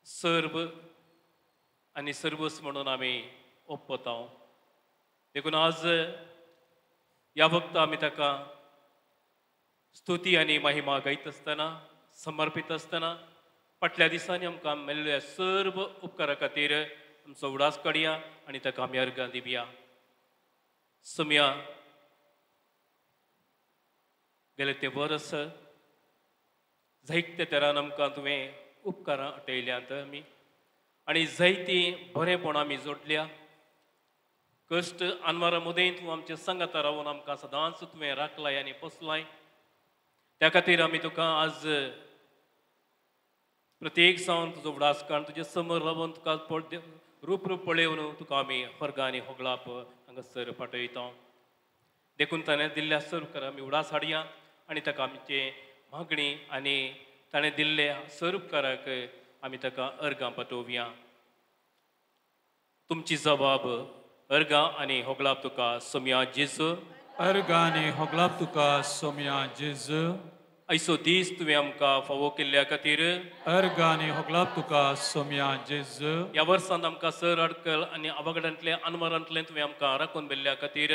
सर्व आनी सर्वस म्हणून आमी ओप्पता. देखून आज ह्या वक्त आमी ताका स्तुती आनी महिमा गायत आसतना, समर्पीत आसतना फाटल्या दिसांनी आमकां मेळिल्ल्या सर्व उपकारा खातीर आमचो उडास काडया आनी ताका आमी अर्गां दिवया. सम्या गेले ते वर्स जायते तरान आमकां तुवें उपकारां अटयल्यांत आमी आनी जायतीं बरेंपणां आमी जोडल्या. कश्ट आनवारा मदें तूं आमच्या सांगाता रावन आमकां सदांच तुवें राखलाय आनी पोसलाय. त्या खातीर आमी तुका आज प्रत्येक सावन तुजो उडास काडून तुजे समोर रावन तुका रूप रूप पळोवन तुका आमी वर्गां आनी होगळाप हांगासर पाठयता. देखून ताणें दिल्ल्या सर्व आमी उडास हाडया आनी ताका आमचे मागणी आनी ताणें दिल्ल्या सर्वकाराक आमी ताका अर्गां पाठोवया. तुमची जबाब अर्गां आनी होगळाप तुका सोम्या जेजू. अर्गां आनी होगळाप तुका सोम्या जेजू. ऐसो दीस तुवें आमकां फावो केल्ल्या खातीर अर्गां आनी होगळाप तुका सोम्या जेजू. ह्या वर्सांत आमकां सर अडकल आनी अवघडांतलें अनवरांतलें तुवें आमकां राखून व्हेल्ल्या खातीर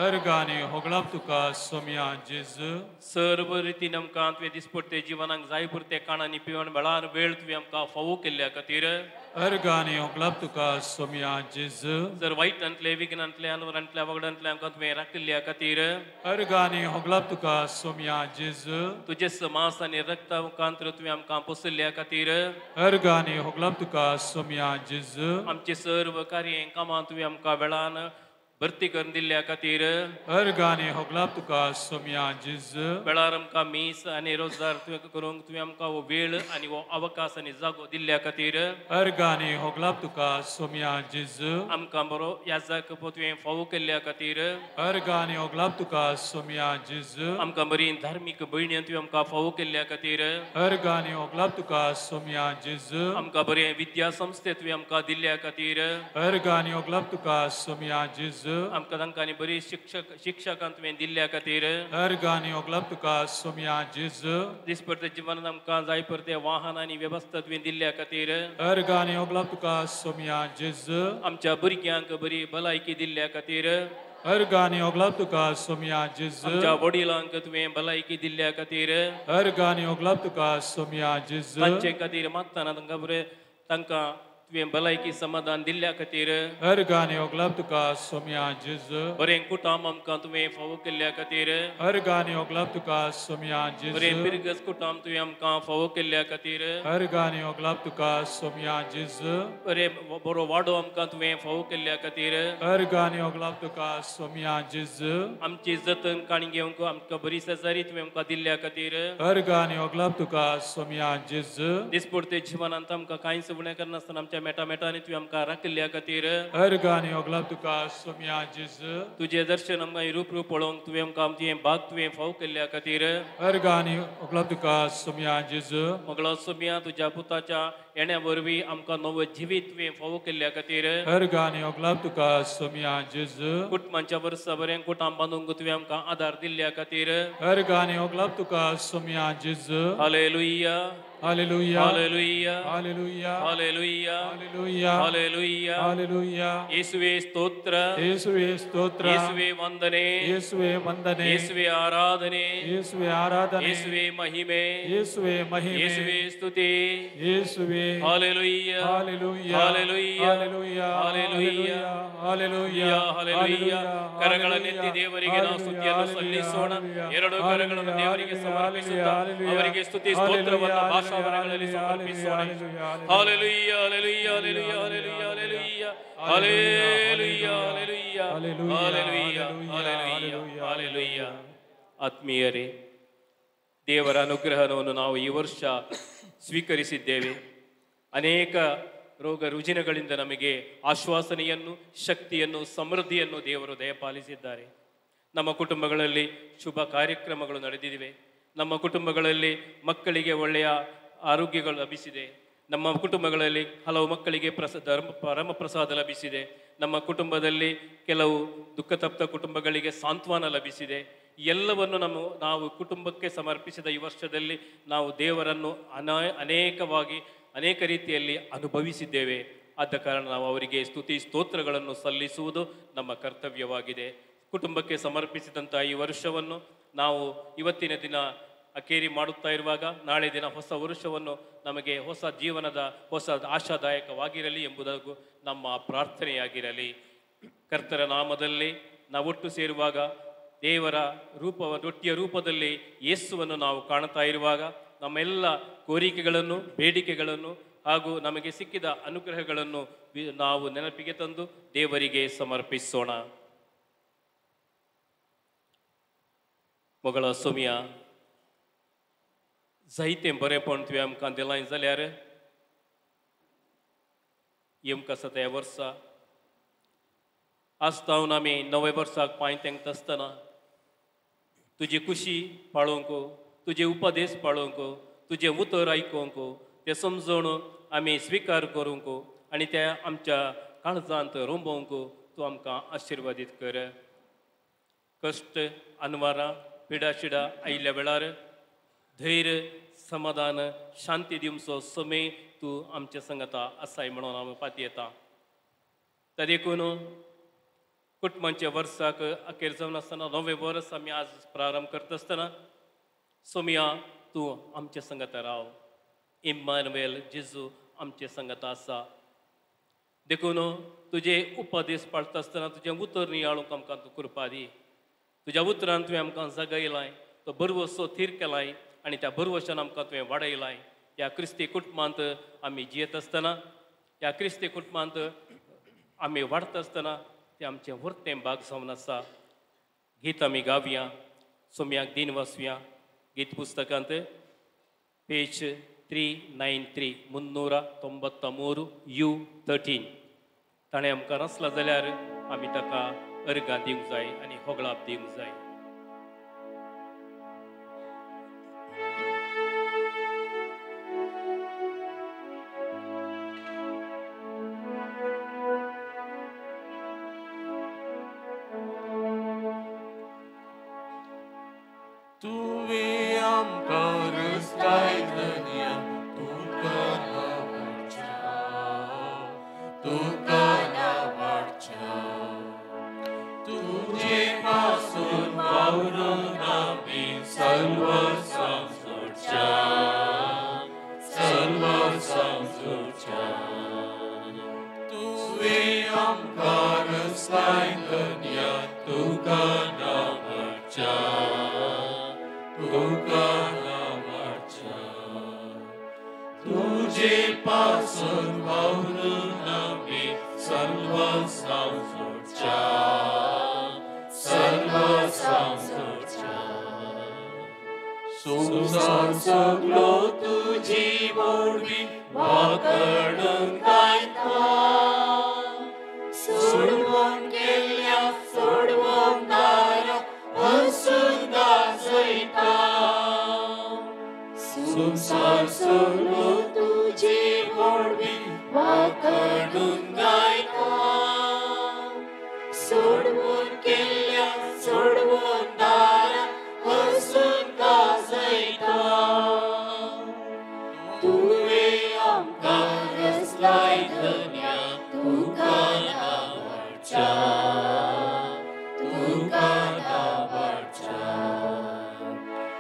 अर्गां आनी होगळाप तुका सोम्या जेजू. सर्व रितीन आमकां तुवें दिसपडटे जिवनाक जाय पुरते काण आनी पिवण वेळार वेळ तुवें आमकां फावो केल्ल्या खातीर अर्गां आनी होगळाप तुका सोम्या जेजू. जर वायटांतले विघ्नांतले अनवरांतले अवघडांतले आमकां तुवें राखिल्ल्या खातीर अर्गां आनी होगळाप तुका सोम्या जेजू. तुजे मांस आनी रक्ता मुखांतर तुवें आमकां पोसल्या खातीर अर्गां आनी होगळाप तुका सोम्या जेजू. आमचे सर्व कार्य कामां तुवें आमकां वेळान भरती करून दिल्ल्या खातीर अर्गां आनी होगळाप तुका सोम्या जेजू. वेळार आमकां मीस आनी रोजगार तुवें करूंक तुवें आमकां हो वेळ आनी हो अवकाश आनी जागो दिल्ल्या खातीर अर्गां आनी होगळाप तुका सोम्या जेजू. आमकां बरो याजक तुवें फावो केल्ल्या खातीर अर्गां आनी होगळाप तुका सोम्या जेजू. आमकां बरी धार्मीक भयणी तुवें आमकां फावो केल्ल्या खातीर अर्गां आनी होगळाप तुका सोम्या जेजू. आमकां बरें विद्या संस्थे तुवें आमकां दिल्ल्या खातीर अर्गां आनी होगळाप तुका सोम्या जेजू. आमकां तांकां बरी शिक्षकां तुवें दिल्ल्या खातीर अर्गां आनी होगळाप तुका सोम्या जेजू. दिसपडते जिवनांत आमकां जाय परते वाहन आनी वेवस्था तुवें दिल्ल्या खातीर अर्गां आनी होगळाप तुका सोम्या जेजू. आमच्या भुरग्यांक बरी भलायकी दिल्ल्या खातीर अर्गां आनी होगळाप तुका सोम्या जेजू. आमच्या वडिलांक तुवें भलायकी दिल्ल्या खातीर अर्गां आनी होगळाप तुका सोम्या जेजू. तांचे खातीर मागतना तांकां बरें तांकां तुवें भलायकी समाधान दिल्ल्या खातीर अर्गां आनी होगळाप तुका सोम्या जेजू. बरें कुटाम आमकां तुवें फावो केल्ल्या खातीर अर्गां आनी होगळाप तुका सोम्या जेजू. बरें पिरगस कुटाम तुवें आमकां फावो केल्ल्या खातीर अर्गां आनी होगळाप तुका सोम्या जेजू. बरें बरो वाडो आमकां तुवें फावो केल्ल्या खातीर अर्गां आनी होगळाप तुका सोम्या जेजू. आमची जतन काणी घेवंक आमकां बरी शेजारी तुवें आमकां दिल्ल्या खातीर अर्गां आनी होगळाप तुका सोम्या जेजू. दिसपडते जिवनांत आमकां कांयच उणें करनासतना आमच्या मेटा मेटांनी तुवें आमकां राखिल्ल्या खातीर अर्गां आनी होगळाप तुका सोम्या जेजू. तुजें दर्शन आमकां रूप रूप पळोवंक तुवें आमकां आमचें भाग तुवें फावो केल्ल्या खातीर अर्गां आनी होगळाप तुका सोम्या जेजू. मोगळो सोम्या तुज्या पुताच्या येण्या वरवीं आमकां नवो जिवीत तुवें फावो केल्ल्या खातीर अर्गां आनी होगळाप तुका सोम्या जेजू. कुटुंबाच्या वर्सा बरें कुटाम बांदूंक तुवें आमकां आदार दिल्ल्या खातीर अर्गां आनी होगळाप तुका सोम्या जेजू. Hallelujah hallelujah hallelujah hallelujah hallelujah hallelujah hallelujah hallelujah. येसुवे स्तोत्र, येसुवे स्तोत्र, येसुवे वंदने, येसुवे वंदने, येसुवे आराधने, येसुवे आराधने, येसुवे महिमे, येसुवे महिमे, येसुवे स्तुती, येसुवे. Hallelujah hallelujah hallelujah hallelujah hallelujah hallelujah hallelujah. ಕರಗಳನ್ನೆತ್ತಿ ದೇವರಿಗೆ ನಾವು ಸ್ತುತಿಯನ್ನು ಸಲ್ಲಿಸೋಣ. ಎರಡು ಕರಗಳನ್ನು ದೇವರಿಗೆ ಸಮರ್ಪಿಸುತ್ತಾ ಅವರಿಗೆ ಸ್ತುತಿ ಸ್ತೋತ್ರವನ್ನು ಭಾಷಾವರಗಳಲ್ಲಿ ಸಮರ್ಪಿಸೋಣ. Hallelujah hallelujah hallelujah hallelujah hallelujah hallelujah hallelujah hallelujah hallelujah. ಆತ್ಮೀಯರೇ, ದೇವರ ಅನುಗ್ರಹವನ್ನು ನಾವು ಈ ವರ್ಷ ಸ್ವೀಕರಿಸಿದ್ದೇವೆ. ಅನೇಕ ರೋಗ ರುಜಿನಗಳಿಂದ ನಮಗೆ ಆಶ್ವಾಸನೆಯನ್ನು, ಶಕ್ತಿಯನ್ನು, ಸಮೃದ್ಧಿಯನ್ನು ದೇವರು ದಯಪಾಲಿಸಿದ್ದಾರೆ. ನಮ್ಮ ಕುಟುಂಬಗಳಲ್ಲಿ ಶುಭ ಕಾರ್ಯಕ್ರಮಗಳು ನಡೆದಿವೆ. ನಮ್ಮ ಕುಟುಂಬಗಳಲ್ಲಿ ಮಕ್ಕಳಿಗೆ ಒಳ್ಳೆಯ ಆರೋಗ್ಯಗಳು ಲಭಿಸಿದೆ. ನಮ್ಮ ಕುಟುಂಬಗಳಲ್ಲಿ ಹಲವು ಮಕ್ಕಳಿಗೆ ಪರಮ ಪ್ರಸಾದ ಲಭಿಸಿದೆ. ನಮ್ಮ ಕುಟುಂಬದಲ್ಲಿ ಕೆಲವು ದುಃಖತಪ್ತ ಕುಟುಂಬಗಳಿಗೆ ಸಾಂತ್ವನ ಲಭಿಸಿದೆ. ಎಲ್ಲವನ್ನು ನಾವು ಕುಟುಂಬಕ್ಕೆ ಸಮರ್ಪಿಸಿದ ಈ ವರ್ಷದಲ್ಲಿ ನಾವು ದೇವರನ್ನು ಅನೇಕವಾಗಿ ಅನೇಕ ರೀತಿಯಲ್ಲಿ ಅನುಭವಿಸಿದ್ದೇವೆ. ಆದ ಕಾರಣ ನಾವು ಅವರಿಗೆ ಸ್ತುತಿ ಸ್ತೋತ್ರಗಳನ್ನು ಸಲ್ಲಿಸುವುದು ನಮ್ಮ ಕರ್ತವ್ಯವಾಗಿದೆ. ಕುಟುಂಬಕ್ಕೆ ಸಮರ್ಪಿಸಿದಂಥ ಈ ವರ್ಷವನ್ನು ನಾವು ಇವತ್ತಿನ ದಿನ ಅಕೇರಿ ಮಾಡುತ್ತಾ ಇರುವಾಗ ನಾಳೆ ದಿನ ಹೊಸ ವರ್ಷವನ್ನು ನಮಗೆ ಹೊಸ ಜೀವನದ ಹೊಸ ಆಶಾದಾಯಕವಾಗಿರಲಿ ಎಂಬುದಕ್ಕೂ ನಮ್ಮ ಪ್ರಾರ್ಥನೆಯಾಗಿರಲಿ. ಕರ್ತರ ನಾಮದಲ್ಲಿ ನಾವೊಟ್ಟು ಸೇರುವಾಗ ದೇವರ ರೂಪ ರೊಟ್ಟಿಯ ರೂಪದಲ್ಲಿ ಯೇಸುವನ್ನು ನಾವು ಕಾಣುತ್ತಾ ಇರುವಾಗ ನಮ್ಮೆಲ್ಲ ಕೋರಿಕೆಗಳನ್ನು, ಬೇಡಿಕೆಗಳನ್ನು ಹಾಗೂ ನಮಗೆ ಸಿಕ್ಕಿದ ಅನುಗ್ರಹಗಳನ್ನು ನಾವು ನೆನಪಿಗೆ ತಂದು ದೇವರಿಗೆ ಸಮರ್ಪಿಸೋಣ. मगळ सोमया जायतें बरेंपण तुवें आमकां दिलां जाल्यार आमकां आसा त्या वर्सा आज तावन आमी नव्या वर्साक पांय तेंकता आसतना तुजी खुशी पाळोवंक, तुजे उपदेश पाळोवंक, तुजें उतर आयकोंक, तें समजून आमी स्विकार करूंक आनी त्या आमच्या काळजांत रोंबोवंक तूं आमकां आशिर्वादीत कर. कश्ट, अनवारां, पिडाशिडा आयिल्ल्या वेळार धैर्य, समाधान, शांती दिवचो समय तूं आमच्या संगता आसाय म्हणून आमी पातयेता. तर देखून कुटुंबाच्या वर्साक अखेर जावन आसतना नवें वर्स आमी आज प्रारंभ करता आसतना सोमया तूं आमच्या संगता राव. इम्मानुएल जेजू आमच्या संगता आसा. देखून तुजे उपदेश पाळटा आसतना तुजें उतर नियाळूंक आमकां तूं कृपा दी. तुज्या उतरान तुवें आमकां जगयलाय, तो बरवसो थीर केलाय आनी त्या बरवशान आमकां तुवें वाडयलाय. ह्या क्रिस्ती कुटुंबांत आमी जियेत आसतना, ह्या क्रिस्ती कुटुंबांत आमी वाडटा आसतना तें आमचें व्हरतें भाग जावन आसा. गीत आमी गावया, सोम्याक दिन वाचुया. गीत पुस्तकांत पेज 393 393 U13 ताणें आमकां रचला जाल्यार आमी ताका अर्गां दिवंक जाय आनी होगळाप दिवंक जाय. तुवें आमकां रचलाय धनया, तुका नांवाच्या, तुका नांवाच्या, तुजे पासून वावरून आमी सर्व समजूच्या, सर्व समजूच्या. तुवें आमकां रचलाय धनया, तुका नांवाच्या, तुका नांवाच्या, तुजे पासून वावरून आमी सर्व समजूच्या, सर्व समजूच्या. संवसार सगलो तुजी मोडवी वाकडून गायता, सोडवून केल्ल्या सोडवून दारा हसून गाजयता. संवसार सगलो तुजी मोडवी वाकडून गायता, सोडवून केल्ल्या सोडवून दारा हसून गाजयता. तुवें आमकां रचलाय धन्या, तुका नांवाच्या, तुका नांवाच्या,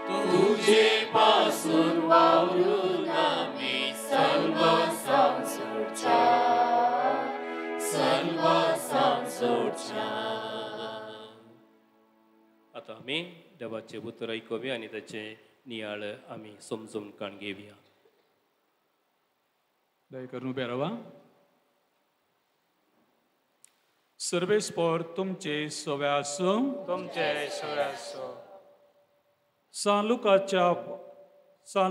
तुजे पासून वावरून आमी सर्व समजूच्या, सर्व समजूच्या. आतां आमी देवाचें उतर आयकुया आनी ताचें नियाळ आमी समजून काण घेवया. दया करून उबे रावा. सर्वेस्पोर तुमचे सवे आसूं, तुमचे सवे आसूं. सान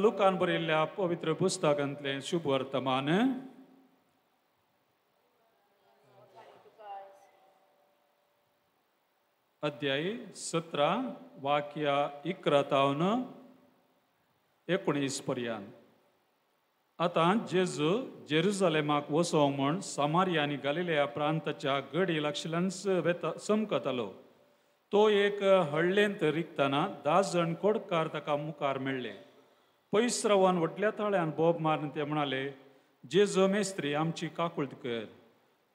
लुकान बरयल्ल्या पवित्र पुस्तकांतलें शुभ वर्तमान. अध्याय 17 वाक्या 11 तावन 19 पर्यंत. आतां जेजू जेरुजालेमाक वचोंक म्हूण सामारिया आनी गालिलेया प्रांताच्या गडी लागशिल्ल्यानच वेता चमकतालो. तो एक हळ्ळेंत रिगतना 10 जण कोडकार ताका मुखार मेळ्ळे. पयस रावन व्हडल्या ताळ्यान बोब मारून ते म्हणाले, जेजू मेस्त्री आमची काकुळट कर.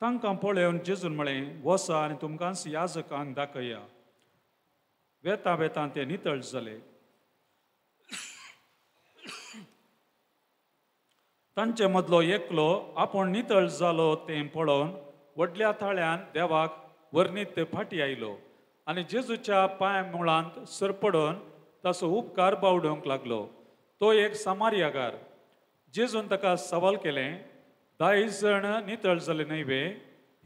तांकां पळोवन जेजून म्हळें, वसा आनी तुमकांच याजकांक दाखया. वेता वेता ते नितळ जाले. तांचे मदलो एकलो आपूण नितळ जालो तें पळोवन व्हडल्या थाळ्यान देवाक वर्णीत फाटी आयलो आनी जेजूच्या पांय मुळांत सरपडून ताचो उपकार बावडोवंक लागलो. तो एक सामारियागार. जेजून ताका सवाल केलें, 10 जण नितळ जाले न्हय वे?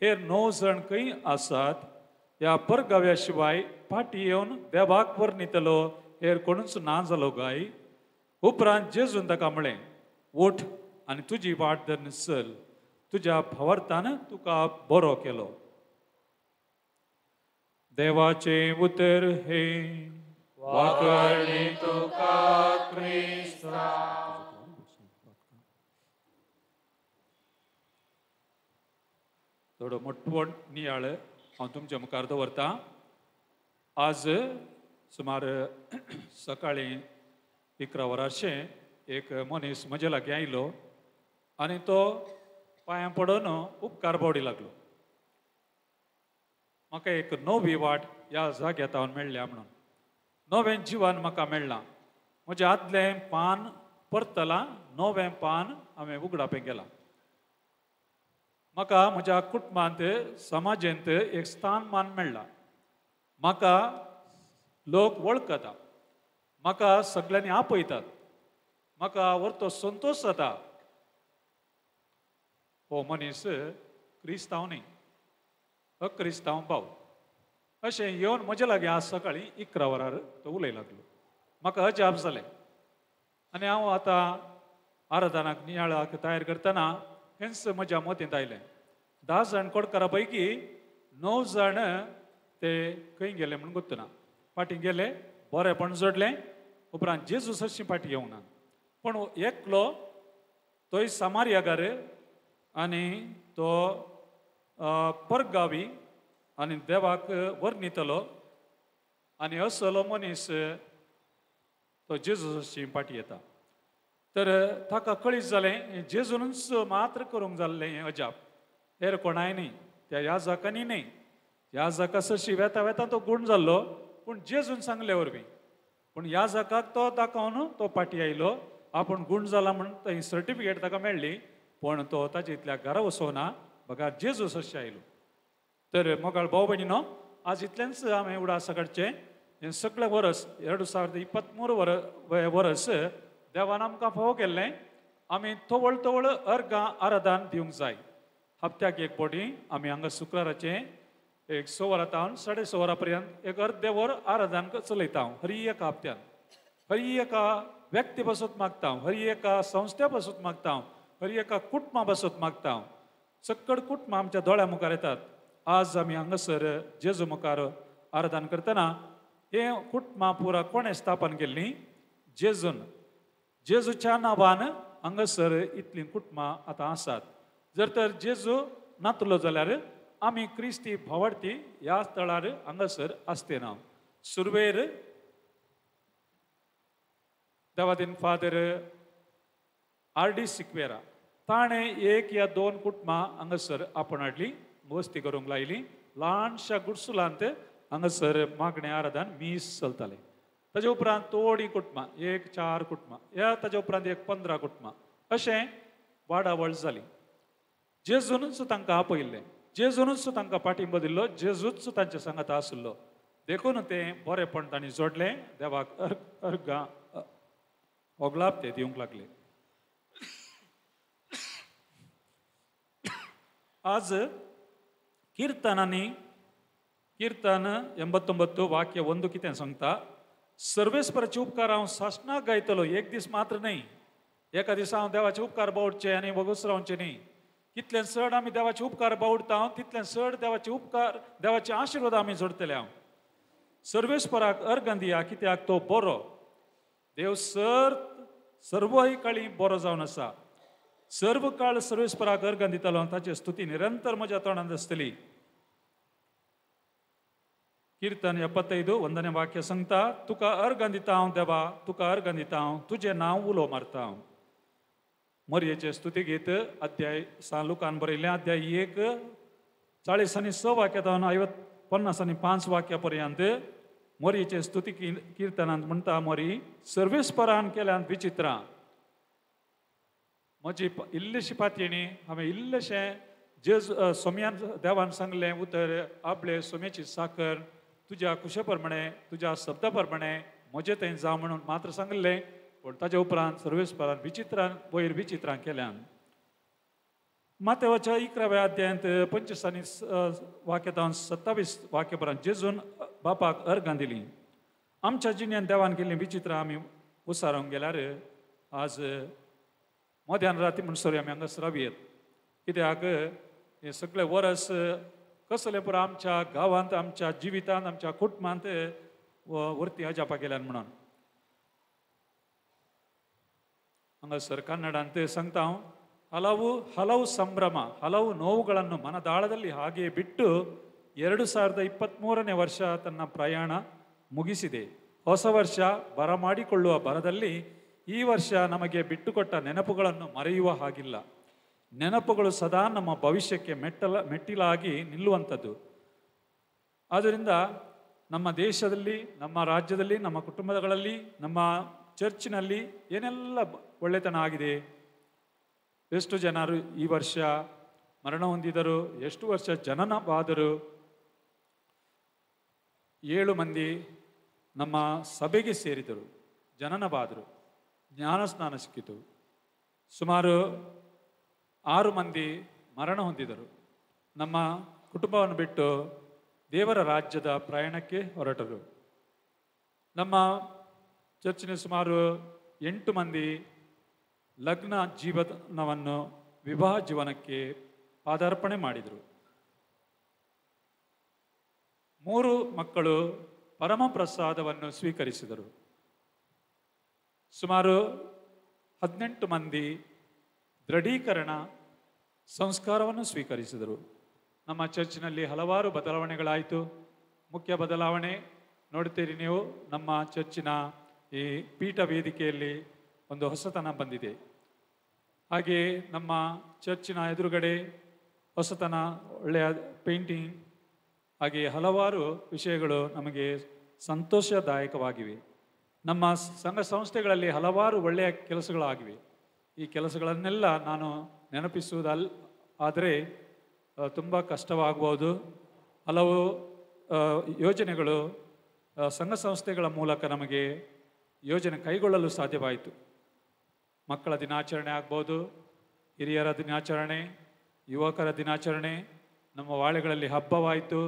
हेर 9 जण खंय आसात? ह्या परगाव्या शिवाय फाटी येवन देवाक वर्णितलो हेर कोणूच ना जालो काय? उपरांत जेजून ताका म्हळें, उठ आनी तुजी वाट धरून चल, तुज्या भावार्थान तुका बरो केलो. देवाचें उतर हे वाकर्णी तुका क्रिस्ता. थोडो मोटवो नियाळ हांव तुमच्या मुखार दवरतां. आज सुमार सकाळीं 11 वरांचें एक मनीस म्हजे लागीं आयलो आनी तो पांयां पडून उपकार बावडी लागलो. म्हाका एक नवी वाट ह्या जाग्यार हांव मेळ्ळ्या म्हणून, नवें जिवन म्हाका मेळ्ळां. म्हजें आदलें पान परतलां, नवें पान हांवें उगडापें केलां. म्हाका म्हज्या कुटुंबांत समाजेंत एक स्थान मान मेळ्ळां. म्हाका लोक वळखता, म्हाका सगळ्यांनी आपयतात, म्हाका व्हरतो संतोश जाता. हो मनीस क्रिस्तांव न्ही, अक्रिस्तांव भाव. अशें येवन म्हजे लागीं आज सकाळीं 11 वरार तो उलय लागलो. म्हाका अजाप जालें आनी हांव आतां आराधनाक नियाळाक तयार करतना हेंच म्हज्या मतींत आयलें. 10 जाण कोडकारा पैकी 9 जाण ते खंय गेले म्हूण गोत्तना फाटीं गेले, बरेपण जोडलें. उपरांत जेजू सशी फाटीं येवंक ना. पूण एकलो तोय सामारियागार आनी तो परगावी आनी देवाक वर्णितलो आनी असलो मनीस तो जेजू सशी फाटीं येता. तर ताका कळीत जालें जेजूनच मात्र करूंक जाल्लें हें अजाप, हेर कोणाय न्ही, त्या याजकांनी न्ही. याजका सशी वेता वेता तो गूण जाल्लो, पूण जेजून सांगले वरवीं. पूण याजकाक तो दाखोवन तो फाटीं आयलो, आपूण गूण जाला म्हूण थंय सर्टिफिकेट ताका मेळ्ळी, पूण तो ताजे इतल्या घरा वचोना बघा जेजू सशी आयलो. तर मोगाळ भाव भयणीनो, आज इतलेंच आमी उडास काडचें. हें सगळें वरस 2023 वरस देवान आमकां फावो केल्लें. आमी तवळ तवळ अर्गां आराधन दिवंक जाय. हप्त्याक एक फावटी आमी हांगा शुक्राराचें एक 6 वरां तावन 6:30 वरां पर्यंत एक अर्दे वर आराधन चलयता. हरी एका हप्त्यान हरी एका व्यक्ती पासून मागता, हरी एका संस्थे पासून मागता, हरी एका कुटुंबा पासून मागता. सक्कड कुटुंबां आमच्या दोळ्या मुखार येतात. आज आमी हांगासर जेजू मुखार आराधन करतना हें कुटुंबां पुरा कोणें स्थापन केल्लीं? जेजून. जेजूच्या नांवान हांगासर इतलीं कुटुंबां आतां आसात. जर तर जेजू नातलो जाल्यार आमी क्रिस्ती भावार्थी ह्या स्थळार हांगासर आसते ना. सुरवेर देवादीन फादर आर.डी. सिक्वेरा ताणें 1 या 2 कुटुंबां हांगासर आपोवन हाडली, वस्ती करूंक लायली. ल्हानशा गुडसुलांत हांगासर मागणें आराधन मीस चलतालें. ताजे उपरांत थोडीं कुटुंबां, एक 4 कुटुंबां, ह्या ताजे उपरांत एक 15 कुटुंबां, अशें वाडावळ जाली. जेजूनच तांकां आपयल्लें, जेजूनच तांकां पाठिंबो दिल्लो, जेजूच तांच्या सांगाता आशिल्लो. देखून तें बरेपण तांणी जोडलें, देवाक अर्गां होगलाप ते दिवंक लागले. आज कीर्तनांनी कीर्तन 89 वाक्य 1 कितें सांगता? सर्वेस्पराचे उपकार हांव सासणाक गायतलो, एक दीस मात्र न्हय. एका दिसा हांव देवाचे उपकार बावडचे आनी वगूस रावचे न्ही. कितलें चड आमी देवाचे उपकार बावडता तितलें चड देवाचे उपकार, देवाचे आशिर्वाद आमी जोडटले. हांव सर्वेस्पराक अर्गां दिया, कित्याक तो बरो. देव सर्वय काळी बरो जावन आसा. सर्व काळ सर्वेस्पराक अर्गां दितलो, ताची स्तुती निरंतर म्हज्या तोंडांत आसतली. कीर्तन 75 1 वाक्य सांगता, तुका अर्गां दिता हांव देवा, तुका अर्गां दिता हांव, तुजें नांव उलो मारता हांव. मरयेचें स्तुतीगीत अध्याय सान लुकान बरयल्लें अध्याय 1 40 आनी 6 वाक्या जावन 55 वाक्या पर्यंत मोरयेचे स्तुती किर्तनांत म्हणटा, मोरी सर्वेस्परान केल्यान विचित्रां. म्हजी इल्लीशी पातयेणी हांवें इल्लेशें जेज सोम्यान देवान सांगलें उतर, आपले सोम्याची साकर तुज्या कुशे प्रमाणे तुज्या शब्दा प्रमाणे म्हजें थंय जावं म्हणून मात्र सांगलें. पूण ताच्या उपरांत सर्वेस्परान विचित्रान वयर विचित्रां केल्यान. मातेवाच्या 11व्या अध्यायांत 25 आनी वाक्या 27 वाक्या पर्यंत जेजून बापाक अर्गां दिलीं. आमच्या जिण्यान देवान केल्लीं विचित्रां आमी उसारूंक गेल्यार आज मध्यान राती म्हणसर आमी हांगासर रावयेत. कित्याक हें सगळें वरस कसलें पुरो आमच्या गांवांत, आमच्या जिवितांत, आमच्या कुटुंबांत वरती अजापा केल्यान म्हणून हांगासर कन्नडांत सांगता हांव. ಹಲವು ಹಲವು ಸಂಭ್ರಮ, ಹಲವು ನೋವುಗಳನ್ನು ಮನದಾಳದಲ್ಲಿ ಹಾಗೆಯೇ ಬಿಟ್ಟು 2023ನೇ ವರ್ಷ ತನ್ನ ಪ್ರಯಾಣ ಮುಗಿಸಿದೆ. ಹೊಸ ವರ್ಷ ಬರಮಾಡಿಕೊಳ್ಳುವ ಭರದಲ್ಲಿ ಈ ವರ್ಷ ನಮಗೆ ಬಿಟ್ಟುಕೊಟ್ಟ ನೆನಪುಗಳನ್ನು ಮರೆಯುವ ಹಾಗಿಲ್ಲ. ನೆನಪುಗಳು ಸದಾ ನಮ್ಮ ಭವಿಷ್ಯಕ್ಕೆ ಮೆಟ್ಟಿಲಾಗಿ ನಿಲ್ಲುವಂಥದ್ದು. ಆದ್ದರಿಂದ ನಮ್ಮ ದೇಶದಲ್ಲಿ, ನಮ್ಮ ರಾಜ್ಯದಲ್ಲಿ, ನಮ್ಮ ಕುಟುಂಬಗಳಲ್ಲಿ, ನಮ್ಮ ಚರ್ಚಿನಲ್ಲಿ ಏನೆಲ್ಲ ಒಳ್ಳೆತನ ಆಗಿದೆ, ಎಷ್ಟು ಜನರು ಈ ವರ್ಷ ಮರಣ ಹೊಂದಿದರು, ಎಷ್ಟು ವರ್ಷ ಜನನವಾದರು. 7 ಮಂದಿ ನಮ್ಮ ಸಭೆಗೆ ಸೇರಿದರು, ಜನನವಾದರು, ಜ್ಞಾನಸ್ನಾನ ಸಿಕ್ಕಿತು. ಸುಮಾರು 6 ಮಂದಿ ಮರಣ ಹೊಂದಿದರು. ನಮ್ಮ ಕುಟುಂಬವನ್ನು ಬಿಟ್ಟು ದೇವರ ರಾಜ್ಯದ ಪ್ರಯಾಣಕ್ಕೆ ಹೊರಟರು. ನಮ್ಮ ಚರ್ಚಿನ ಸುಮಾರು 8 ಮಂದಿ ಲಗ್ನ ಜೀವನವನ್ನು ವಿವಾಹ ಜೀವನಕ್ಕೆ ಪಾದಾರ್ಪಣೆ ಮಾಡಿದರು. 3 ಮಕ್ಕಳು ಪರಮಪ್ರಸಾದವನ್ನು ಸ್ವೀಕರಿಸಿದರು. ಸುಮಾರು 18 ಮಂದಿ ದೃಢೀಕರಣ ಸಂಸ್ಕಾರವನ್ನು ಸ್ವೀಕರಿಸಿದರು. ನಮ್ಮ ಚರ್ಚಿನಲ್ಲಿ ಹಲವಾರು ಬದಲಾವಣೆಗಳಾಯಿತು. ಮುಖ್ಯ ಬದಲಾವಣೆ ನೋಡ್ತೀರಿ ನೀವು, ನಮ್ಮ ಚರ್ಚಿನ ಈ ಪೀಠ ವೇದಿಕೆಯಲ್ಲಿ ಒಂದು ಹೊಸತನ ಬಂದಿದೆ. ಹಾಗೆಯೇ ನಮ್ಮ ಚರ್ಚಿನ ಎದುರುಗಡೆ ಹೊಸತನ, ಒಳ್ಳೆಯ ಪೇಂಟಿಂಗ್, ಹಾಗೆಯೇ ಹಲವಾರು ವಿಷಯಗಳು ನಮಗೆ ಸಂತೋಷದಾಯಕವಾಗಿವೆ. ನಮ್ಮ ಸಂಘ ಸಂಸ್ಥೆಗಳಲ್ಲಿ ಹಲವಾರು ಒಳ್ಳೆಯ ಕೆಲಸಗಳಾಗಿವೆ. ಈ ಕೆಲಸಗಳನ್ನೆಲ್ಲ ನಾನು ನೆನಪಿಸುವುದಲ್ಲ, ಆದರೆ ತುಂಬ ಕಷ್ಟವಾಗ್ಬೋದು. ಹಲವು ಯೋಜನೆಗಳು ಸಂಘ ಸಂಸ್ಥೆಗಳ ಮೂಲಕ ನಮಗೆ ಯೋಜನೆ ಕೈಗೊಳ್ಳಲು ಸಾಧ್ಯವಾಯಿತು. ಮಕ್ಕಳ ದಿನಾಚರಣೆ ಆಗ್ಬೋದು, ಹಿರಿಯರ ದಿನಾಚರಣೆ, ಯುವಕರ ದಿನಾಚರಣೆ, ನಮ್ಮ ವಾಳೆಗಳಲ್ಲಿ ಹಬ್ಬವಾಯಿತು,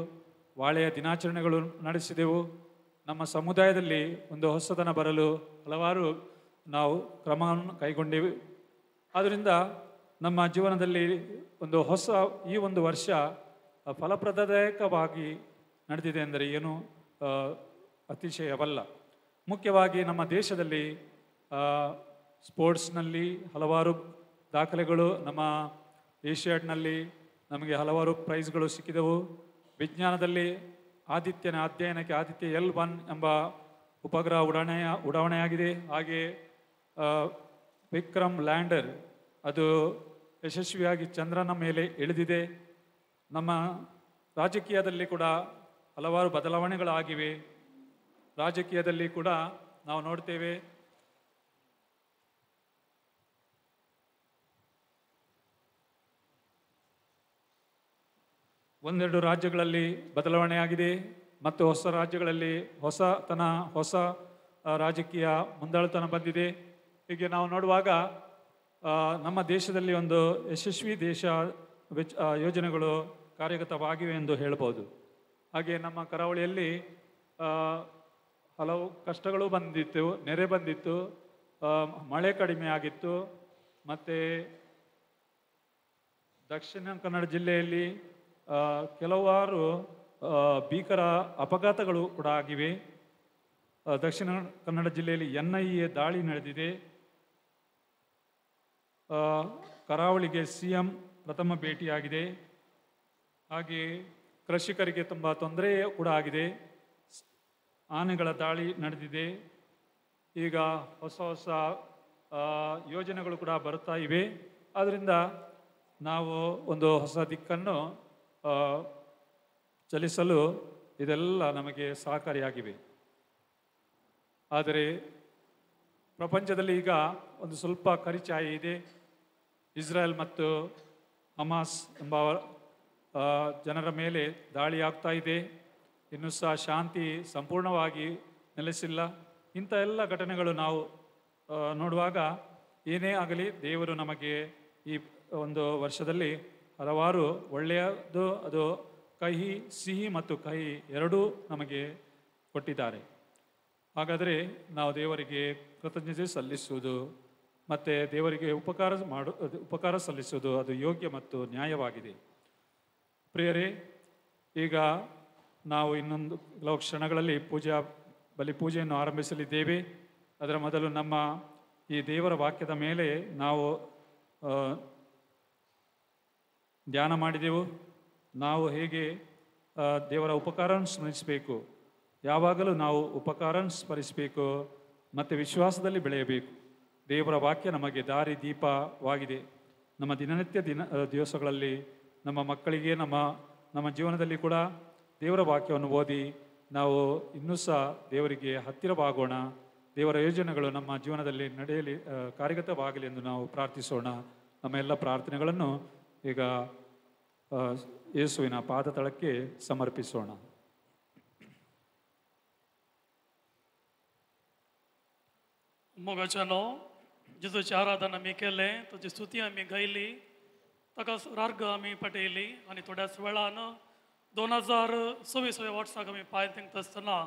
ವಾಳೆಯ ದಿನಾಚರಣೆಗಳು ನಡೆಸಿದೆವು. ನಮ್ಮ ಸಮುದಾಯದಲ್ಲಿ ಒಂದು ಹೊಸತನ ಬರಲು ಹಲವಾರು ನಾವು ಕ್ರಮವನ್ನು ಕೈಗೊಂಡೆವು. ಆದ್ದರಿಂದ ನಮ್ಮ ಜೀವನದಲ್ಲಿ ಒಂದು ಹೊಸ ಈ ಒಂದು ವರ್ಷ ಫಲಪ್ರದಾಯಕವಾಗಿ ನಡೆದಿದೆ ಅಂದರೆ ಏನೂ ಅತಿಶಯವಲ್ಲ. ಮುಖ್ಯವಾಗಿ ನಮ್ಮ ದೇಶದಲ್ಲಿ ಸ್ಪೋರ್ಟ್ಸ್ನಲ್ಲಿ ಹಲವಾರು ದಾಖಲೆಗಳು, ನಮ್ಮ ಏಷ್ಯಾಡ್ನಲ್ಲಿ ನಮಗೆ ಹಲವಾರು ಪ್ರೈಸ್ಗಳು ಸಿಕ್ಕಿದವು. ವಿಜ್ಞಾನದಲ್ಲಿ ಆದಿತ್ಯನ ಅಧ್ಯಯನಕ್ಕೆ ಆದಿತ್ಯ L1 ಎಂಬ ಉಪಗ್ರಹ ಉಡಾವಣೆಯಾಗಿದೆ. ಹಾಗೆಯೇ ವಿಕ್ರಮ್ ಲ್ಯಾಂಡರ್ ಅದು ಯಶಸ್ವಿಯಾಗಿ ಚಂದ್ರನ ಮೇಲೆ ಇಳಿದಿದೆ. ನಮ್ಮ ರಾಜಕೀಯದಲ್ಲಿ ಕೂಡ ಹಲವಾರು ಬದಲಾವಣೆಗಳಾಗಿವೆ. ರಾಜಕೀಯದಲ್ಲಿ ಕೂಡ ನಾವು ನೋಡ್ತೇವೆ, ಒಂದೆರಡು ರಾಜ್ಯಗಳಲ್ಲಿ ಬದಲಾವಣೆಯಾಗಿದೆ ಮತ್ತು ಹೊಸ ರಾಜ್ಯಗಳಲ್ಲಿ ಹೊಸತನ, ಹೊಸ ರಾಜಕೀಯ ಮುಂದಾಳುತನ ಬಂದಿದೆ. ಹೀಗೆ ನಾವು ನೋಡುವಾಗ ನಮ್ಮ ದೇಶದಲ್ಲಿ ಒಂದು ಯಶಸ್ವಿ ದೇಶ ಯೋಜನೆಗಳು ಕಾರ್ಯಗತವಾಗಿವೆ ಎಂದು ಹೇಳ್ಬೋದು. ಹಾಗೆ ನಮ್ಮ ಕರಾವಳಿಯಲ್ಲಿ ಹಲವು ಕಷ್ಟಗಳು ಬಂದಿತ್ತು, ನೆರೆ ಬಂದಿತ್ತು, ಮಳೆ ಕಡಿಮೆ ಆಗಿತ್ತು. ಮತ್ತು ದಕ್ಷಿಣ ಕನ್ನಡ ಜಿಲ್ಲೆಯಲ್ಲಿ ಕೆಲವಾರು ಭೀಕರ ಅಪಘಾತಗಳು ಕೂಡ ಆಗಿವೆ. ದಕ್ಷಿಣ ಕನ್ನಡ ಜಿಲ್ಲೆಯಲ್ಲಿ NIA ದಾಳಿ ನಡೆದಿದೆ. ಕರಾವಳಿಗೆ CM ಪ್ರಥಮ ಭೇಟಿಯಾಗಿದೆ. ಹಾಗೆಯೇ ಕೃಷಿಕರಿಗೆ ತುಂಬ ತೊಂದರೆ ಕೂಡ ಆಗಿದೆ. ಆನೆಗಳ ದಾಳಿ ನಡೆದಿದೆ. ಈಗ ಹೊಸ ಹೊಸ ಯೋಜನೆಗಳು ಕೂಡ ಬರ್ತಾ ಇವೆ. ಆದ್ದರಿಂದ ನಾವು ಒಂದು ಹೊಸ ದಿಕ್ಕನ್ನು ಚಲಿಸಲು ಇದೆಲ್ಲ ನಮಗೆ ಸಹಕಾರಿಯಾಗಿವೆ. ಆದರೆ ಪ್ರಪಂಚದಲ್ಲಿ ಈಗ ಒಂದು ಸ್ವಲ್ಪ ಕರಿಚಾಯಿ ಇದೆ. ಇಸ್ರೇಲ್ ಮತ್ತು ಹಮಾಸ್ ಎಂಬ ಜನರ ಮೇಲೆ ದಾಳಿ ಆಗ್ತಾ ಇದೆ. ಇನ್ನೂ ಸಹ ಶಾಂತಿ ಸಂಪೂರ್ಣವಾಗಿ ನೆಲೆಸಿಲ್ಲ. ಇಂಥ ಎಲ್ಲ ಘಟನೆಗಳು ನಾವು ನೋಡುವಾಗ ಏನೇ ಆಗಲಿ ದೇವರು ನಮಗೆ ಈ ಒಂದು ವರ್ಷದಲ್ಲಿ ಹಲವಾರು ಒಳ್ಳೆಯದು, ಅದು ಕಹಿ ಸಿಹಿ ಮತ್ತು ಕಹಿ ಎರಡೂ ನಮಗೆ ಕೊಟ್ಟಿದ್ದಾರೆ. ಹಾಗಾದರೆ ನಾವು ದೇವರಿಗೆ ಕೃತಜ್ಞತೆ ಸಲ್ಲಿಸುವುದು ಮತ್ತು ದೇವರಿಗೆ ಉಪಕಾರ ಸಲ್ಲಿಸುವುದು ಅದು ಯೋಗ್ಯ ಮತ್ತು ನ್ಯಾಯವಾಗಿದೆ. ಪ್ರಿಯರೇ, ಈಗ ನಾವು ಇನ್ನೊಂದು ಕೆಲವು ಕ್ಷಣಗಳಲ್ಲಿ ಬಲಿ ಪೂಜೆಯನ್ನು ಆರಂಭಿಸಲಿದ್ದೇವೆ. ಅದರ ಮೊದಲು ನಮ್ಮ ಈ ದೇವರ ವಾಕ್ಯದ ಮೇಲೆ ನಾವು ಧ್ಯಾನ ಮಾಡಿದೆವು. ನಾವು ಹೇಗೆ ದೇವರ ಉಪಕಾರವನ್ನು ಸ್ಮರಿಸಬೇಕು, ಯಾವಾಗಲೂ ನಾವು ಉಪಕಾರವನ್ನು ಸ್ಮರಿಸಬೇಕು ಮತ್ತು ವಿಶ್ವಾಸದಲ್ಲಿ ಬೆಳೆಯಬೇಕು. ದೇವರ ವಾಕ್ಯ ನಮಗೆ ದಾರಿ ದೀಪವಾಗಿದೆ. ನಮ್ಮ ದಿನನಿತ್ಯ ದಿವಸಗಳಲ್ಲಿ ನಮ್ಮ ಮಕ್ಕಳಿಗೆ ನಮ್ಮ ನಮ್ಮ ಜೀವನದಲ್ಲಿ ಕೂಡ ದೇವರ ವಾಕ್ಯವನ್ನು ಓದಿ ನಾವು ಇನ್ನೂ ಸಹ ದೇವರಿಗೆ ಹತ್ತಿರವಾಗೋಣ. ದೇವರ ಯೋಜನೆಗಳು ನಮ್ಮ ಜೀವನದಲ್ಲಿ ನಡೆಯಲಿ, ಕಾರ್ಯಗತವಾಗಲಿ ಎಂದು ನಾವು ಪ್ರಾರ್ಥಿಸೋಣ. ನಮ್ಮ ಎಲ್ಲ ಪ್ರಾರ್ಥನೆಗಳನ್ನು ಈಗ ಯೇಸುವಿನ ಪಾದತಳಕ್ಕೆ ಸಮರ್ಪಿಸೋಣ. मोगाच्यानो जेजूची आराधना आमी केलें, ताची स्तुती आमी गायली, ताका रार्ग आमी पटयली आनी थोड्याच वेळान 2026 वर्साक आमी पांय तेंकता आसतना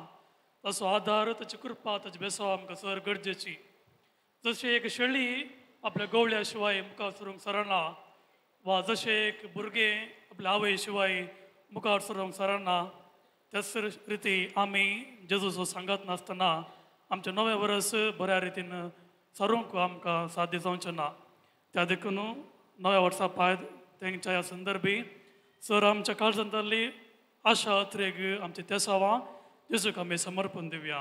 ताचो आदार, ताची कृपा, ताची बेसो आमकां सर गरजेची. जशें एक शेळी आपल्या गवळ्या शिवाय मुखार सरूंक सरना वा जशें एक भुरगें आपल्या आवय शिवाय मुखार सरूंक सरना, त्याच रिती आमी जेजूचो सांगात नासतना आमचें नवें वर्स बऱ्या रितीन सारूंक आमकां साध्य जावचें ना. त्या देखून नव्या वर्सा पांय तेंच्या ह्या संदर्भी सर आमच्या काळजांतली आशा अत्रेग आमचे तेसावां जेजूक आमी समर्पण दिवया.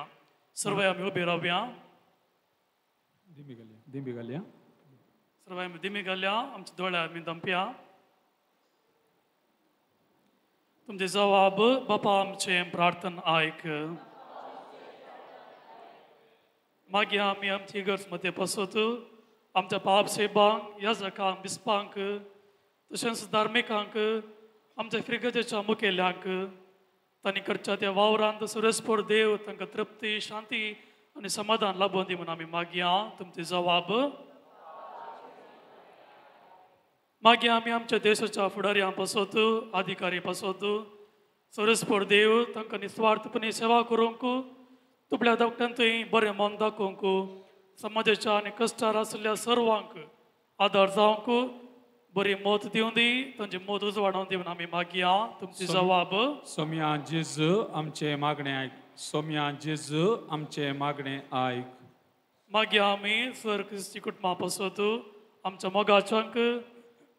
सर्व आमी उबी रावया, दिंबी घालया, सर्व आमी दिमी घालया, आमच्या दोळे आमी दंपया. तुमचे जवाब बापा आमचें प्रार्थना आयक. मागीर आमी आमची इगर्ज मदें बसत आमच्या पाप सेबांक, याजकांक, बिस्पांक, तशेंच धार्मिकांक, आमच्या फिर्गजेच्या मुखेल्यांक तांणी करच्या त्या वावरांत सुरेसपोर देव तांकां तृप्ती, शांती आनी समाधान लाबोवन दी म्हूण आमी मागया. तुमची जवाब. मागीर आमी आमच्या देशाच्या फुडाऱ्यां पासत, अधिकारी पासत सुरेसपोर देव तांकां निस्वार्थपणी सेवा करूंक, तुपल्या धाकट्यांतूय बरें मन दाखोवंक, समाजाच्या आनी कश्टार आशिल्ल्या सर्वांक आदार जावंक बरी मत दिवं दी, तांची मत उजवाडोवन दी म्हूण आमी मागया. तुमची जवाब. सोम्या जेजू आमचें मागणें आयक. सोम्या जेजू आमचें मागणें आयक. मागीर आमी सर क्रिस्ती कुटुंबा पासत आमच्या मोगाच्यांक,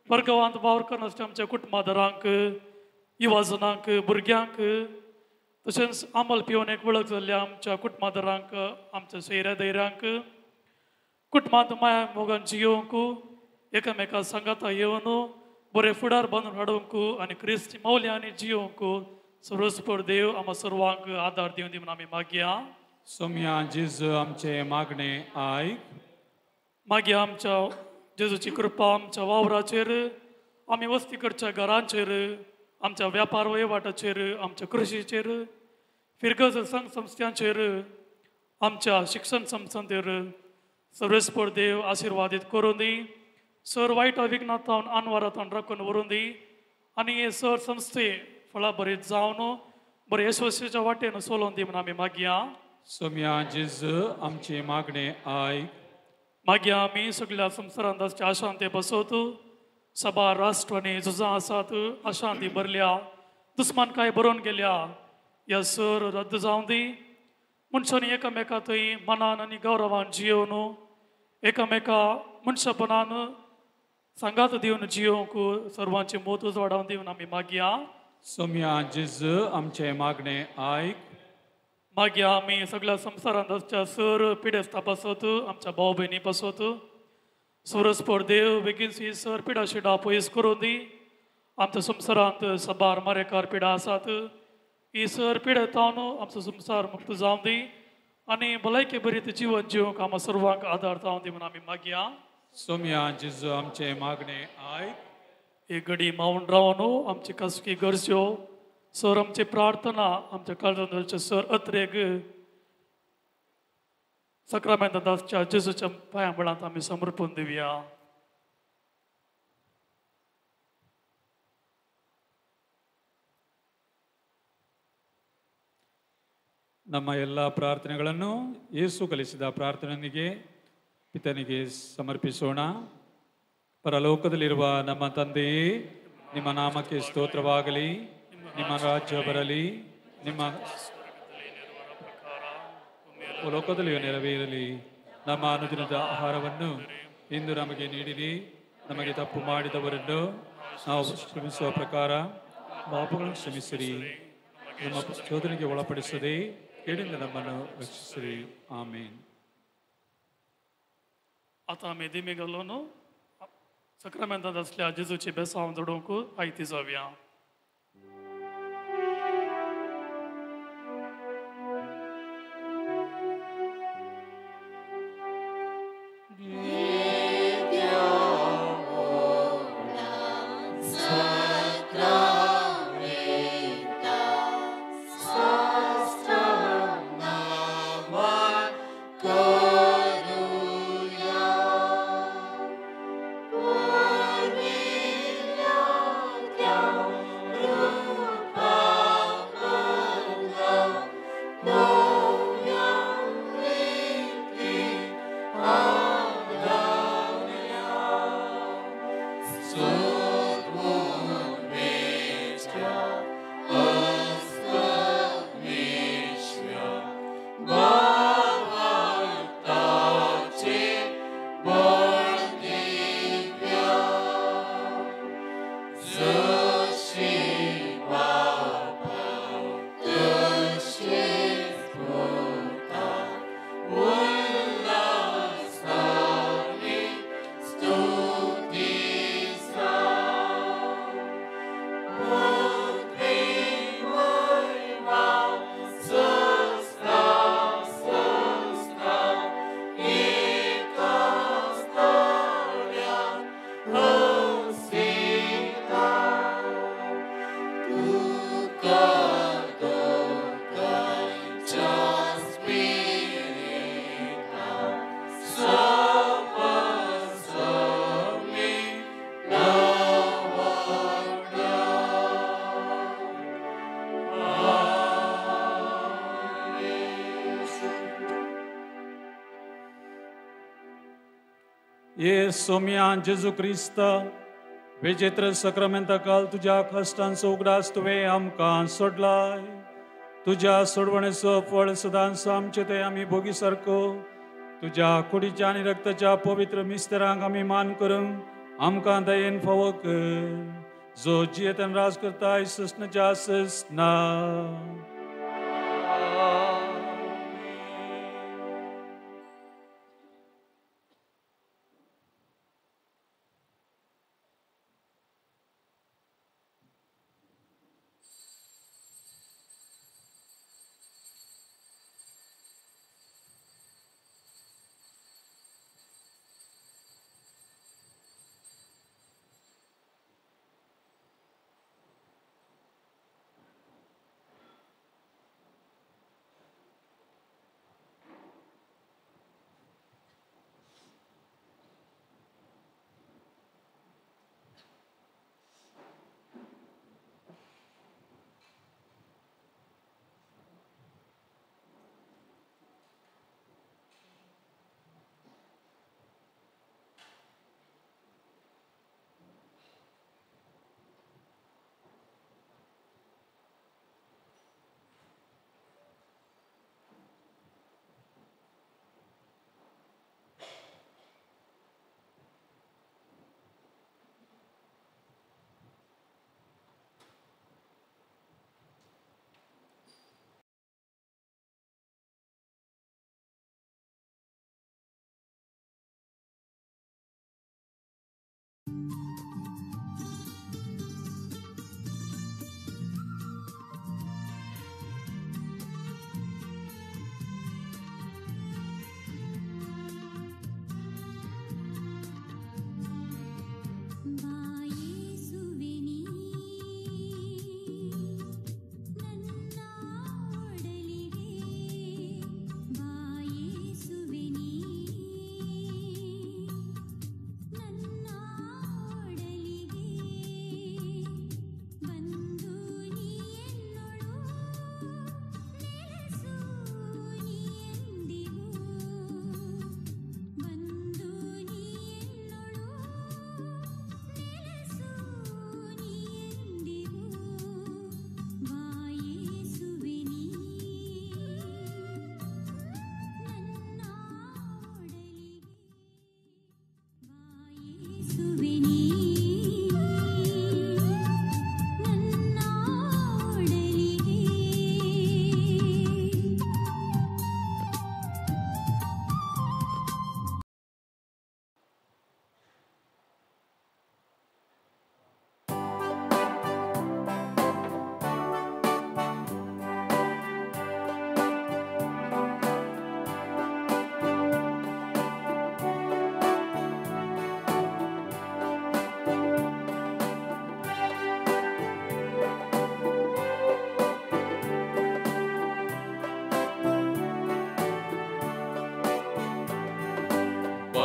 वर्गांत वावर करनासल्या आमच्या कुटुंबादारांक, युवाजनांक, भुरग्यांक, तशेंच आमल पिवन एक वळख जाल्ल्या आमच्या कुटुंबादारांक, आमच्या सोयऱ्या धैर्यांक, कुटुंबांत माया मोगान जियोवंक, एकामेका सांगाता येवन बरें फुडार बांदून हाडूंक आनी क्रिस्ती मौल्यांनी जियोवंक सर्वस्पर देव आमकां सर्वांक आदार दिवन दी म्हूण आमी मागया. सोम्या जेजू आमचें मागणें आयक. मागीर आमच्या जेजूची कृपा आमच्या वावराचेर, आमी वस्ती करच्या घरांचेर, आमच्या व्यापार वहिवाटाचेर, आमच्या कृशीचेर, फिरगज संघ संस्थांचेर, आमच्या शिक्षण संस्थांचेर सर्वेस्पर देव आशिर्वादीत करून दी. सर वायट विघ्नांतावन आनवारांतावन राखून व्हरून दी आनी हे सर संस्थे फळां बरीत जावन बरें यशस्वीच्या वाटेन सोलोवन दी म्हूण आमी मागया. सोम्या जेजू आमचें मागणें आयक. मागीर आमी सगळ्या संवसारांत आसच्या अशांती बसत, सभार राष्ट्र आनी झुजां आसात, अशांती भरल्या, दुस्मानकाय बरोवन गेल्या, ह्या सर रद्द जावं दी. मनशांनी एकामेका थंय मनान आनी गौरवान जियोवन एकामेका मनशापणान सांगात दिवन जियोवंक सर्वांची मत उजवाडावन दिवन आमी मागया. सोम्या जेजू आमचें मागणें आयक. मागीर आमी सगळ्या संवसारांत आसच्या सर पिडेस्ता पासत आमच्या भाव भयणी पासत सुरसपोर देव बेगीन ही सर पिडा शिडा पयस करून दी. आमच्या संवसारांत सबार मारेकार पिडा आसात ही सर पिडेतावन आमचो संवसार मुक्त जावन दी आनी भलायके बरी जिवन जिवंक आमकां सर्वांक आदार जावन दी म्हणून आमी मागया. सोम्या जेजू आमचे मागणे आयक. एक घडी मावन रावन आमची खासगी गरज्यो सर आमची प्रार्थना आमच्या काळजांत सर अत्रेग सक्रामेंतांत आसच्या जेजूच्या पांयां बळांत आमी समर्पण दिवया. ನಮ್ಮ ಎಲ್ಲ ಪ್ರಾರ್ಥನೆಗಳನ್ನು ಯೇಸು ಕಲಿಸಿದ ಪ್ರಾರ್ಥನೆಯೊಂದಿಗೆ ಪಿತನಿಗೆ ಸಮರ್ಪಿಸೋಣ. ಪರಲೋಕದಲ್ಲಿರುವ ನಮ್ಮ ತಂದೆಯೇ, ನಿಮ್ಮ ನಾಮಕ್ಕೆ ಸ್ತೋತ್ರವಾಗಲಿ, ನಿಮ್ಮ ರಾಜ್ಯ ಬರಲಿ, ನಿಮ್ಮ ಲೋಕದಲ್ಲಿಯೂ ನೆರವೇರಲಿ. ನಮ್ಮ ಅನುದಿನದ ಆಹಾರವನ್ನು ಇಂದು ನಮಗೆ ನೀಡಿರಿ. ನಮಗೆ ತಪ್ಪು ಮಾಡಿದವರನ್ನು ನಾವು ಕ್ಷಮಿಸುವ ಪ್ರಕಾರ ಪಾಪಗಳನ್ನು ಕ್ಷಮಿಸಿರಿ. ನಮ್ಮ ಶೋಧನೆಗೆ ಒಳಪಡಿಸದೆ ಕೇಡಿಂದ ನಮ್ಮನ್ನು ರಕ್ಷಿಸಿರಿ. ಆಮೇನ್. आतां आमी दिमी घालून सक्रामेंतांत आसल्या जेजूची बेसांव जोडूंक आयती जावया. ये सोम्या जेजू क्रिस्त विजेत्र सक्रामेंता काल तुज्या कश्टांचो उगडास तुवें आमकां सोडलाय. तुज्या सोडवणेचो फळ सदांच आमचे ते आमी भोगी सारको तुज्या कुडीच्या आनी रक्ताच्या पवित्र मिस्तरांक आमी मान करूंक आमकां दयेन फावो कर, जो जियेतन राज करताय सस्नाच्या सस्ना.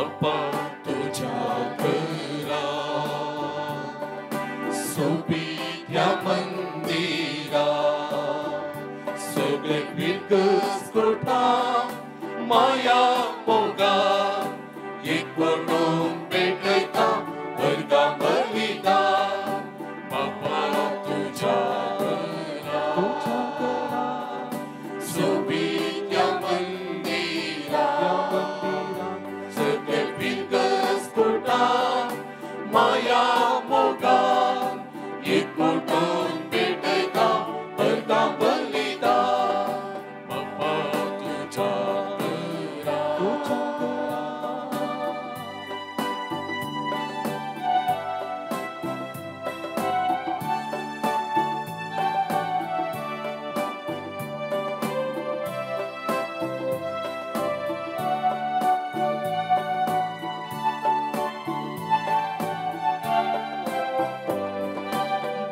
बापा तुझ्या घरा सोबीत ह्या मंदिरा सगळे फिरकस कोठा माया मोगा एकवटून पेटयता वर्गा बलिदा बापा तुझ्या घरा सोबीत ह्या मंदिरा सगळे फिरकस कोठा माया मोगा एकवटून पेटयता वर्गा बलिदा बापा तुझ्या घरा.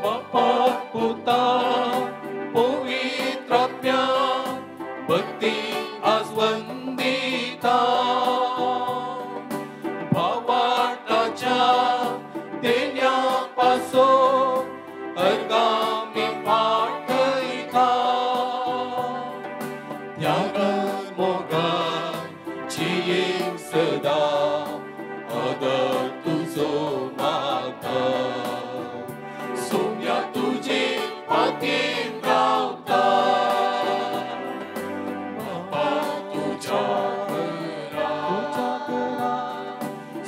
बापा पुता पवित्रात्म्या भक्ती आज वंदिता भावाटाच्या देण्या पासो अर्गामी पाठयता त्यागान मोगान जियेंक सदा आदर तुजो मागता सोम्या तुजे पातयेन रावता बापा तुझ्या घरा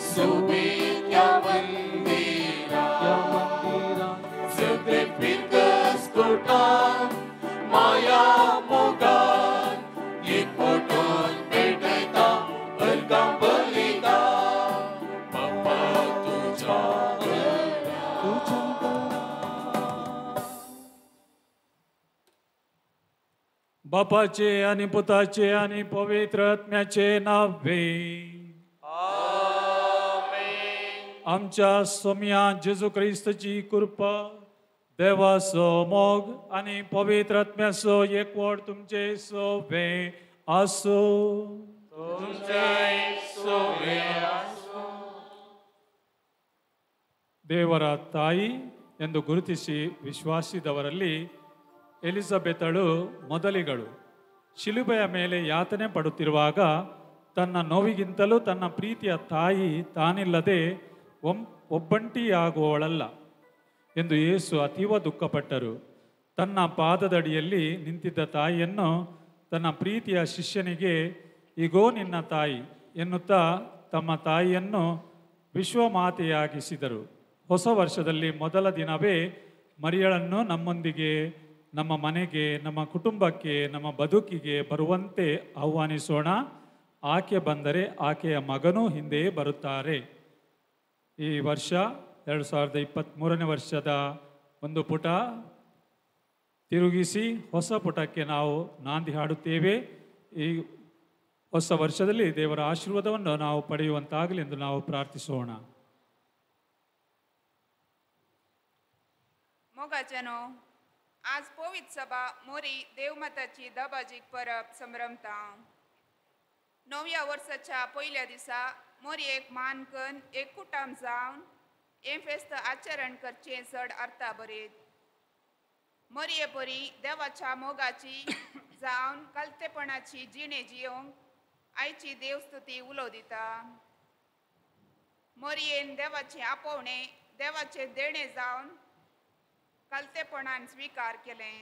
सोबीत ह्या मंदिरा सगळे फिरकस कोटान माया मोगान एकवटून पेटयता अर्गां बलिदा बापा तुझ्या घरा. बापाचे आणि पुताचे आणि पवित्र आत्म्याचे नावे आमच्या सोम्या जेजू क्रिस्तची कृपा देवाचो मोग आणि पवित्र आत्म्याचो एकवट तुमचे सोबे आसो. ದೇವರ ತಾಯಿ ಎಂದು ಗುರುತಿಸಿ ವಿಶ್ವಾಸಿದವರಲ್ಲಿ ಎಲಿಜಬೆತಳು ಮೊದಲಿಗಳು. ಶಿಲುಬೆಯ ಮೇಲೆ ಯಾತನೆ ಪಡುತ್ತಿರುವಾಗ ತನ್ನ ನೋವಿಗಿಂತಲೂ ತನ್ನ ಪ್ರೀತಿಯ ತಾಯಿ ತಾನಿಲ್ಲದೆ ಒಬ್ಬಂಟಿಯಾಗುವವಳಲ್ಲ ಎಂದು ಯೇಸು ಅತೀವ ದುಃಖಪಟ್ಟರು. ತನ್ನ ಪಾದದಡಿಯಲ್ಲಿ ನಿಂತಿದ್ದ ತಾಯಿಯನ್ನು ತನ್ನ ಪ್ರೀತಿಯ ಶಿಷ್ಯನಿಗೆ ಇಗೋ ನಿನ್ನ ತಾಯಿ ಎನ್ನುತ್ತಾ ತಮ್ಮ ತಾಯಿಯನ್ನು ವಿಶ್ವಮಾತೆಯಾಗಿಸಿದರು. ಹೊಸ ವರ್ಷದಲ್ಲಿ ಮೊದಲ ದಿನವೇ ಮರಿಯಳನ್ನು ನಮ್ಮೊಂದಿಗೆ, ನಮ್ಮ ಮನೆಗೆ, ನಮ್ಮ ಕುಟುಂಬಕ್ಕೆ, ನಮ್ಮ ಬದುಕಿಗೆ ಬರುವಂತೆ ಆಹ್ವಾನಿಸೋಣ. ಆಕೆ ಬಂದರೆ ಆಕೆಯ ಮಗನೂ ಹಿಂದೆಯೇ ಬರುತ್ತಾರೆ. ಈ ವರ್ಷ 2023ನೇ ವರ್ಷದ ಒಂದು ಪುಟ ತಿರುಗಿಸಿ ಹೊಸ ಪುಟಕ್ಕೆ ನಾವು ನಾಂದಿ ಹಾಡುತ್ತೇವೆ. ಈ ಹೊಸ ವರ್ಷದಲ್ಲಿ ದೇವರ ಆಶೀರ್ವಾದವನ್ನು ನಾವು ಪಡೆಯುವಂತಾಗಲಿ ಎಂದು ನಾವು ಪ್ರಾರ್ಥಿಸೋಣ. मोगाच्यानो, आज पवित्र सभा मोरी देवमाताची दबाजीक परब संभ्रमता. नव्या वर्साच्या पयल्या दिसा मोरी एक मान कन्न एक कुटाम जावन हें फेस्त आचरण करचें चड अर्था बरेत. मोरये परी देवाच्या मोगाची जावन कलतेपणाची जिणे जियोंक आयची देवस्तुती उलो दिता. मोरयेन देवाचें आपोवणें देवाचें देणें जावन कलतेपणान स्विकार केलें.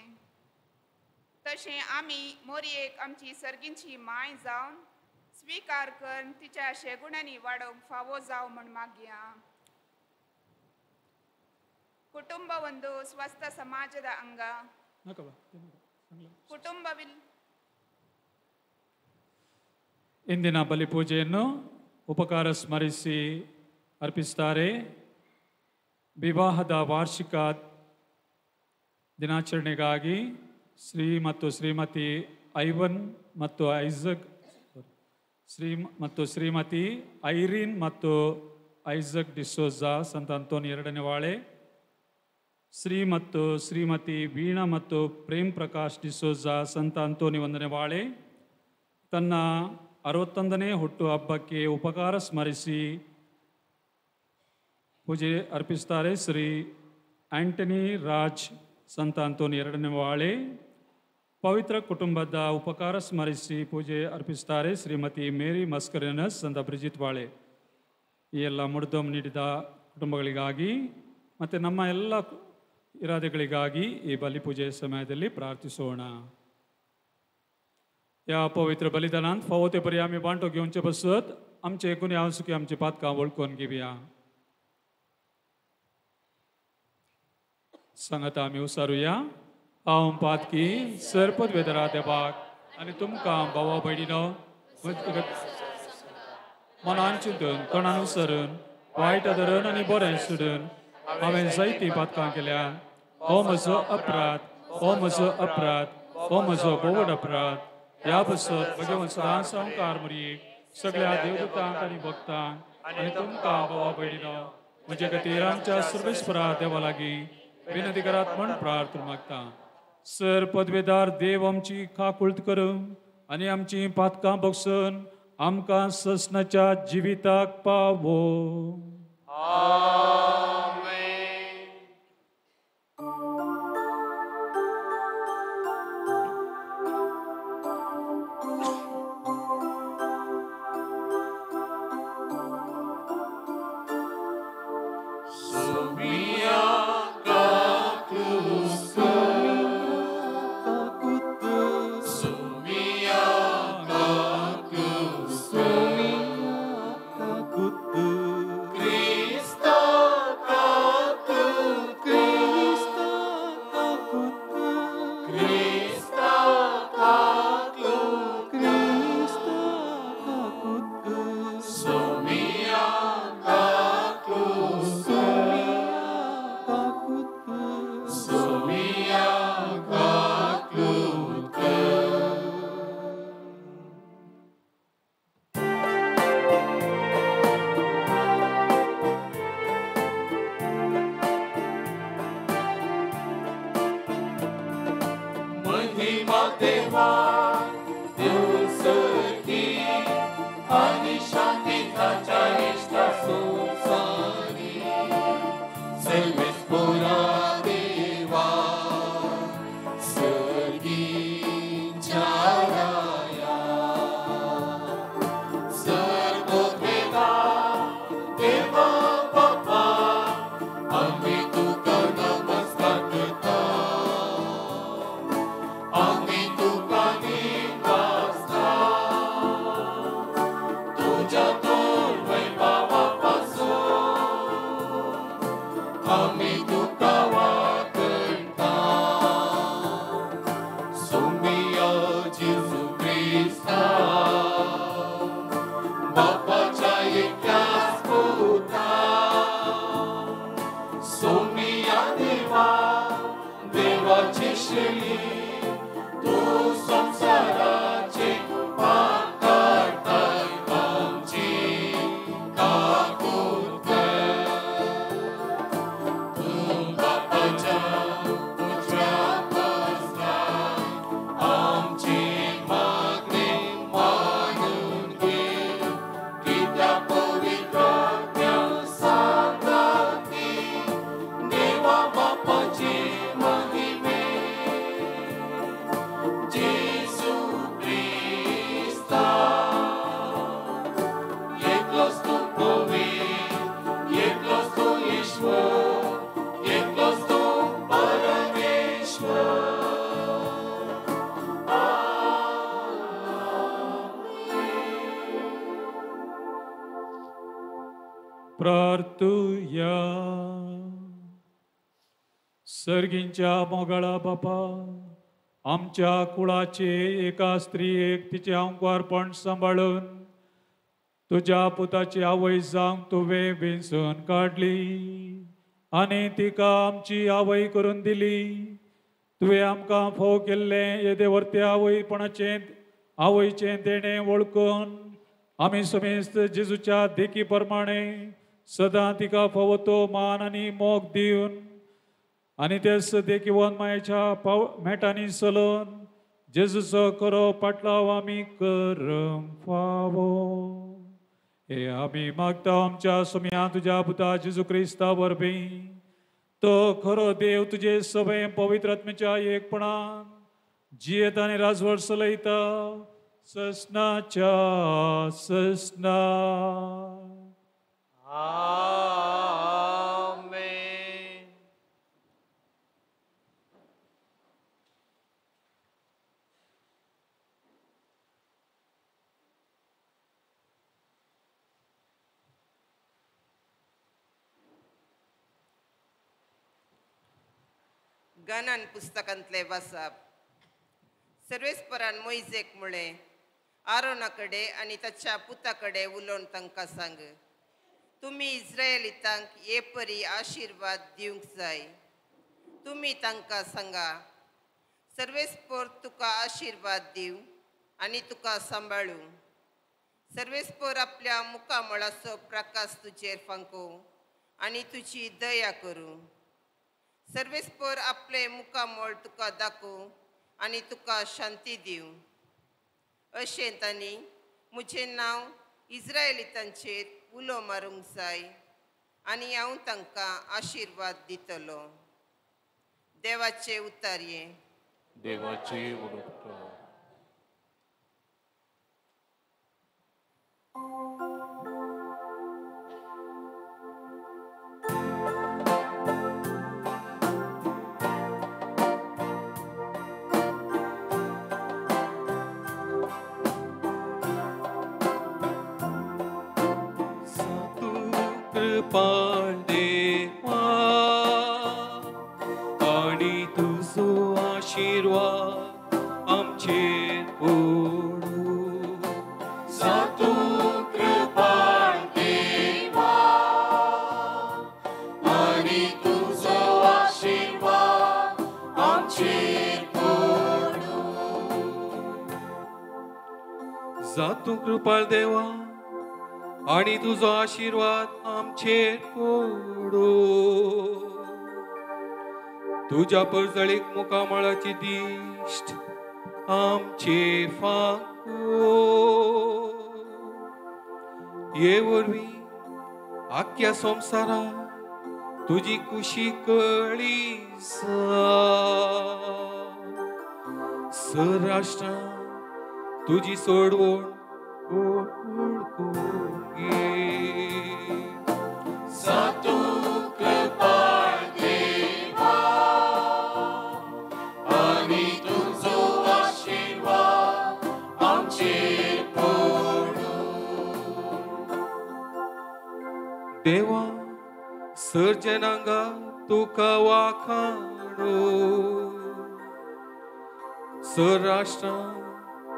तशें आमी मोरयेक आमची सर्गींची माय जावन स्विकार करून तिच्या शेगुणांनी वाडोवंक फावो जावं म्हूण मागया. ಕುಟುಂಬ ಒಂದು ಸ್ವಸ್ಥ ಸಮಾಜದ ಅಂಗ. ಕುಟುಂಬವಿಲ್ ಇಂದಿನ ಬಲಿಪೂಜೆಯನ್ನು ಉಪಕಾರ ಸ್ಮರಿಸಿ ಅರ್ಪಿಸುತ್ತಾರೆ. ವಿವಾಹದ ವಾರ್ಷಿಕ ದಿನಾಚರಣೆಗಾಗಿ ಶ್ರೀ ಮತ್ತು ಶ್ರೀಮತಿ ಐವನ್ ಮತ್ತು ಐಸಕ್, ಶ್ರೀ ಮತ್ತು ಶ್ರೀಮತಿ ಐರೀನ್ ಮತ್ತು ಐಸಕ್ ಡಿಸೋಜಾ, ಸಂತ ಅಂತೋನಿ ಎರಡನೇ ವಾಳೆ, ಶ್ರೀ ಮತ್ತು ಶ್ರೀಮತಿ ವೀಣಾ ಮತ್ತು ಪ್ರೇಮ್ ಪ್ರಕಾಶ್ ಡಿಸೋಜಾ, ಸಂತ ಅಂತೋನಿ ಒಂದನೇ ವಾಳೆ, ತನ್ನ 61ನೇ ಹುಟ್ಟು ಹಬ್ಬಕ್ಕೆ ಉಪಕಾರ ಸ್ಮರಿಸಿ ಪೂಜೆ ಅರ್ಪಿಸ್ತಾರೆ ಶ್ರೀ ಆಂಟನಿ ರಾಜ್ ಸಂತ ಅಂತೋನಿ 2ನೇ ವಾಳೆ. ಪವಿತ್ರ ಕುಟುಂಬದ ಉಪಕಾರ ಸ್ಮರಿಸಿ ಪೂಜೆ ಅರ್ಪಿಸ್ತಾರೆ ಶ್ರೀಮತಿ ಮೇರಿ ಮಸ್ಕರೇನಸ್ ಸಂತ ಬ್ರಿಜಿತ್ ವಾಳೆ. ಈ ಎಲ್ಲ ಮುಡ್ದಮ್ ನೀಡಿದ ಕುಟುಂಬಗಳಿಗಾಗಿ ಮತ್ತು ನಮ್ಮ ಎಲ್ಲ ಇರಾದೆಗಳಿಗಾಗಿ ಈ ಬಲಿಪೂಜೆಯ ಸಮಯದಲ್ಲಿ ಪ್ರಾರ್ಥಿಸೋಣ. या पवित्र बलिदानांत फावो ते परी आमी वांटो घेवचे बसत आमचे गुन्यांव सुखी आमची पातकां वळखून घेवया. सांगाता आमी उसारुया. हांव पातकी सरपद वेदरा देवाक आनी तुमकां भावा भयणीनो मनान चिंतून तोंडान उसरून वायट धरून आनी बरें सोडून हांवें जायतीं पातकां केल्या. हो म्हजो अपराध, हो म्हजो अपराध, हो म्हजो भोवड अपराध. ह्या बसत भगवान सदां संवकार मुरयेक सगळ्या देवदूतांक आनी भक्तांक आनी तुमकां भावा भयणीनो म्हजे खातीर आमच्या सर्वेस्परा देवा लागीं विनंती करात म्हण प्रार्थना मागता. सर पदवेदार देव आमची काकुळट करूं आनी आमची पातकां बगसून आमकां ससनाच्या जिविताक पावो. प्रार्थुया. सर्गींच्या मोगाळा बापा, आमच्या कुळाचे एका स्त्रियेक तिचे अंकवारपण सांबाळून तुज्या पुताची आवय जावंक तुवें वेंचून काडली आनी तिका आमची आवय करून दिली. तुवें आमकां फोव केल्लें येदे वर्ते आवयपणाचें आवयचें देणें वळखून आमी समेस्त जेजूच्या देखी प्रमाणे सदां तिका फावो तो मान आनी मोग दिवन आनी तेच देखीवन मायेच्या पाव मेटांनी चलोवन जेजूचो खरो पाटलाव आमी करूंक फावो. हे आमी मागता आमच्या सोम्या तुज्या पुता जेजू क्रिस्ता वरवीं. तो खरो देव तुजे सवय पवित्र आत्म्याच्या एकपणान जियेत आनी राजवट चलयता ससनाच्या ससना. आमेन. गणन पुस्तकांतले वाचप. सर्वेस्परान मोयजेक म्हळें, आरोना कडेन आनी ताच्या पुता कडेन उलोवन तांकां सांग, तुमी इस्रायलितांक हे परी आशिर्वाद दिवंक जाय. तुमी तांकां सांगा, सर्वेस्पर तुका आशिर्वाद दिवं आनी तुका सांबाळूं. सर्वेस्पर आपल्या मुखामळाचो प्रकाश तुजेर फांकोवं आनी तुजी दया करूं. सर्वेस्पर आपले मुखामळ तुका दाखोवं आनी तुका शांती दिवं. अशें तांणी म्हजें नांव इस्रायलितांचेर उलो मारूंक जाय आनी हांव तांकां आशिर्वाद दितलो. देवाचे उतारये. देवाचे उलोवप. देवा आनी तुजो आशिर्वाद आमचेर पडूं. तूं कृपाळ देवा आनी तुजो आशिर्वाद आमचेर पडूं. जातूं कृपाळ देवा आनी तुजो आशिर्वाद आमचेर पडूं. तुज्या परजळीक मुखामळाची दिश्ट आमचे फांको. हे वरवीं आख्या संवसाराक तुजी कुशी कळी सर राष्ट्रां तुजी सोडवण तूं कृपाळ देवा आनी तुजो आशिर्वाद आमचेर पडूं. देवा सर्जनांगा तुका वाखाणो, सर राष्ट्रां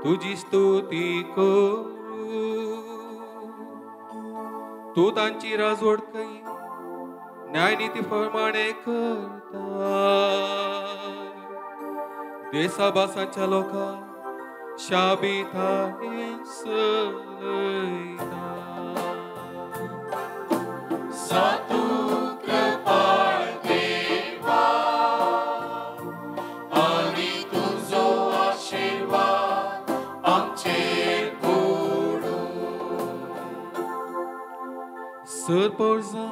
तुजी स्तुती करूं. तूं तांची राजवट कई न्यायनिती प्रमाणे करता. देसा भासांच्या लोकांक शाबितायेन चलयता. तूं कृपाळ देवा आनी तुजो आशिर्वाद आमचेर पडूं. सर पोरजा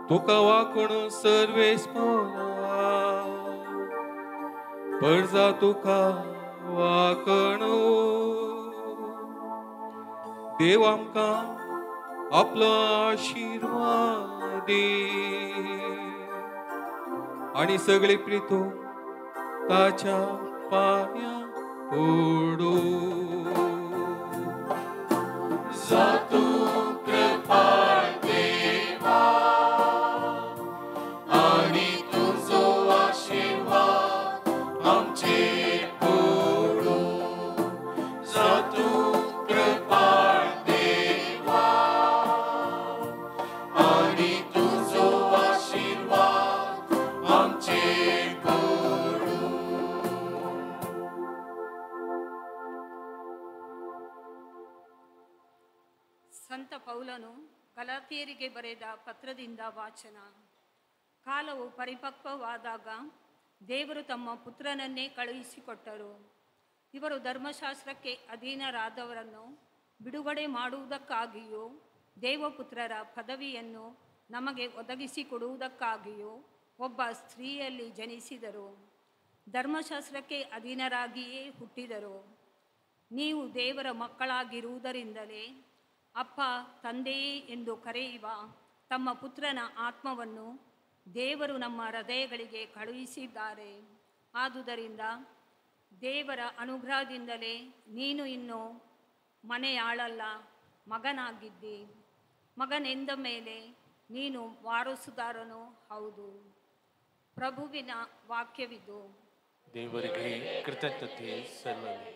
तुका वाकणू सर्वेस्परा, परजा तुका वाकणू. देव आमकां आपलो आशिर्वाद दी आनी सगळी प्रितू ताच्या पांया पडूं. तूं कृपाळ देवा आनी तुजो आशिर्वाद आमचेर पडूं. तूं कृपाळ देवा आनी तुजो आशिर्वाद आमचेर पडूं. ಸಂತ ಪೌಲನು ಗಲಾತಿಯರಿಗೆ ಬರೆದ ಪತ್ರದಿಂದ ವಾಚನ. ಕಾಲವು ಪರಿಪಕ್ವವಾದಾಗ ದೇವರು ತಮ್ಮ ಪುತ್ರನನ್ನೇ ಕಳುಹಿಸಿಕೊಟ್ಟರು. ಇವರು ಧರ್ಮಶಾಸ್ತ್ರಕ್ಕೆ ಅಧೀನರಾದವರನ್ನು ಬಿಡುಗಡೆ ಮಾಡುವುದಕ್ಕಾಗಿಯೂ ದೇವಪುತ್ರರ ಪದವಿಯನ್ನು ನಮಗೆ ಒದಗಿಸಿಕೊಡುವುದಕ್ಕಾಗಿಯೂ ಒಬ್ಬ ಸ್ತ್ರೀಯಲ್ಲಿ ಜನಿಸಿದರು. ಧರ್ಮಶಾಸ್ತ್ರಕ್ಕೆ ಅಧೀನರಾಗಿಯೇ ಹುಟ್ಟಿದರು. ನೀವು ದೇವರ ಮಕ್ಕಳಾಗಿರುವುದರಿಂದಲೇ ಅಪ್ಪ ತಂದೆಯೇ ಎಂದು ಕರೆಯುವ ತಮ್ಮ ಪುತ್ರನ ಆತ್ಮವನ್ನು ದೇವರು ನಮ್ಮ ಹೃದಯಗಳಿಗೆ ಕಳುಹಿಸಿದ್ದಾರೆ. ಆದುದರಿಂದ ದೇವರ ಅನುಗ್ರಹದಿಂದಲೇ ನೀನು ಇನ್ನೂ ಮನೆಯಾಳಲ್ಲ, ಮಗನಾಗಿದ್ದಿ. ಮಗನೆಂದ ಮೇಲೆ ನೀನು ವಾರಸುದಾರನೂ ಹೌದು. ಪ್ರಭುವಿನ ವಾಕ್ಯವಿದು. ದೇವರಿಗೆ ಕೃತಜ್ಞತೆ ಸಲ್ಲಲಿ.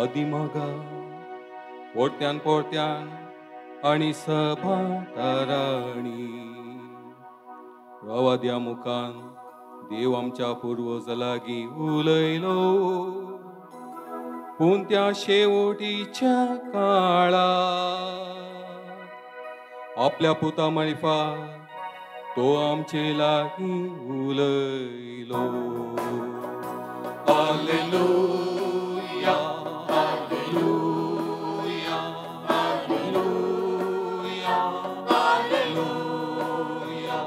आदिमगा पोरत्यान पोरत्यान आनी सभाताराणी रवाद्या मुखान देव आमच्या पुर्वजा लागीं उलयलो, पूण त्या शेवटीच्या काळार आपल्या पुता मारिफात तो आमचे लागीं उलयलो. Hallelujah, hallelujah, hallelujah, hallelujah,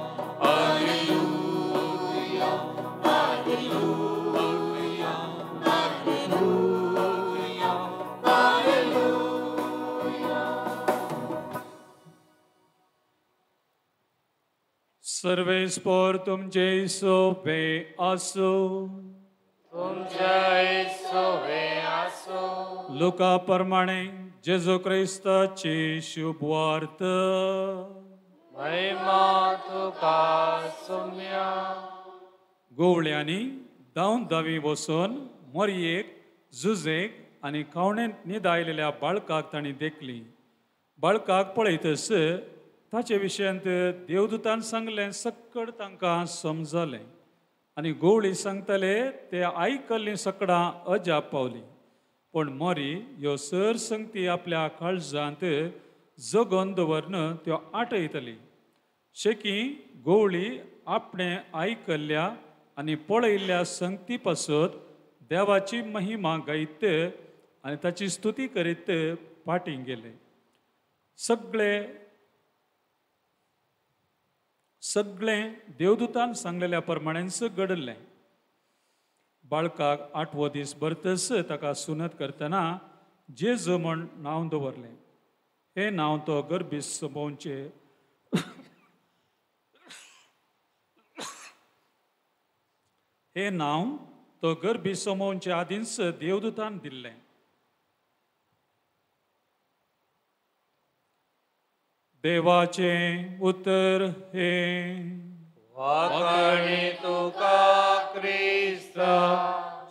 hallelujah, hallelujah, hallelujah, hallelujah. सर्वेस्पोर तुमचे सोबे आसो. लुका प्रमाणे जेजू क्रिस्ताची शुभवार्त. महिमा तुका सुम्या. गोवळ्यांनी धांवन धावी वचून मोरयेक, जुजेक आनी खावणेंत न्हिदायलेल्या बाळकाक तांणी देखली. बाळकाक पळयतच ताचे विशयांत देवदूतान सांगलें सक्कड तांकां समजलें आनी गोवळी सांगताले ते आयकल्लीं सकडां अजाप पावली. पूण मोरी ह्यो सर संगती आपल्या काळजांत जगोवन दवरन त्यो आटयतली. शेकी गोवळी आपणें आयकल्ल्या आनी पळयल्ल्या संगती पासत देवाची महिमा गायत आनी ताची स्तुती करीत फाटीं गेले. सगळे सगळें देवदूतान सांगलेल्या प्रमाणेंच घडलें. बाळकाक आठवो दीस भरतच ताका सुनत करतना जेजू म्हण नांव दवरलें. हें नांव तो गर्भीस सोंपोवचे हें नांव तो गर्भी सोंपोवचे आदींच देवदूतान दिल्लें. देवाचें उतर हें. वाखाणी तुका क्रिस्ता.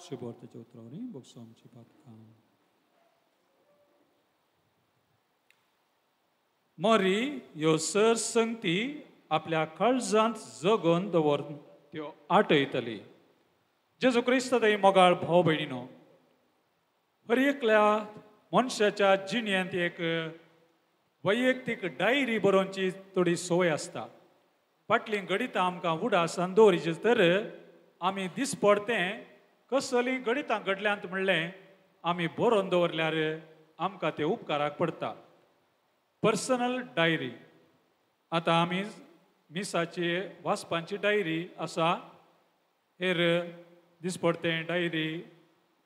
शुभवार्तेच्या उतरावरी बोगसो आमची पातकां. मोरी ह्यो सर संगती आपल्या काळजांत जगोवन दवरून त्यो आटयतली. जेजू क्रिस्त थंय मोगाळ भाव भयणीनो, हर एकल्या मनशाच्या जिणेंत एक वैयक्तीक डायरी बरोवची थोडी संवय आसता. फाटलीं गणितां आमकां उडासान दवरिची तर आमी दिसपडतें कसलीं गणितां घडल्यांत म्हणलें आमी बरोवन दवरल्यार आमकां तें उपकाराक पडटा. पर्सनल डायरी आतां आमी मिसाची वाचपांची डायरी आसा, हेर दिसपडतें डायरी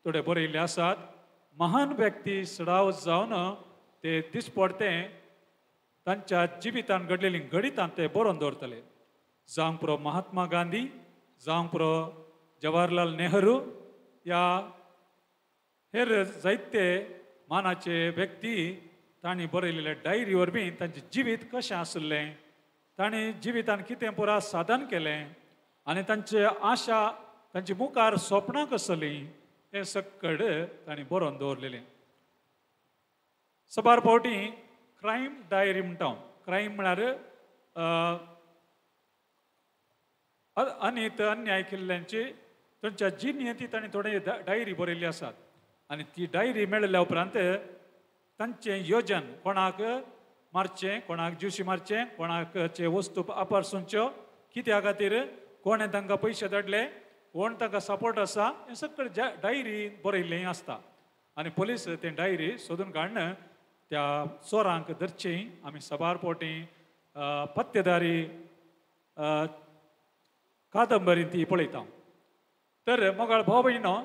थोडे बरयल्ले आसात. महान व्यक्ती सडाव जावन ते दिसपडतें तांच्या जिवितान घडलेलीं घडितां ते बरोवन दवरतले. जावंक पुरो महात्मा गांधी, जावंक पुरो जवाहरलाल नेहरू या हेर जायते मानाचे व्यक्ती तांणी बरयलेल्या डायरी वरवीं तांचें जिवीत कशें आशिल्लें, तांणी जिवितान कितें पुरा साधन केलें, आनी तांचे आशा तांचे मुखार स्वप्नां कसलीं हें सक्कड तांणी बरोवन दवरलेलें. सबार फावटी क्रायम डायरी म्हणटा. क्रायम म्हळ्यार अनीत अन्याय केल्ल्यांची तांच्या जिणेंत तांणी थोडे डायरी बरयल्ली आसात आनी ती डायरी मेळिल्ल्या उपरांत तांचें योजन कोणाक मारचें, कोणाक ज्युशी मारचें, कोणाकचे वस्तू आपरसुनच्यो, कित्या खातीर, कोणें तांकां पयशे धाडले, कोण तांकां सपोर्ट आसा, हें सगळें डायरी बरयल्लें आसता आनी पोलीस तें डायरी सोदून काडून त्या चोरांक धरचीं. आमी सबार फावटी पत्तेदारी कादंबरी ती पळयता. तर मोगाळ भाव भयणो,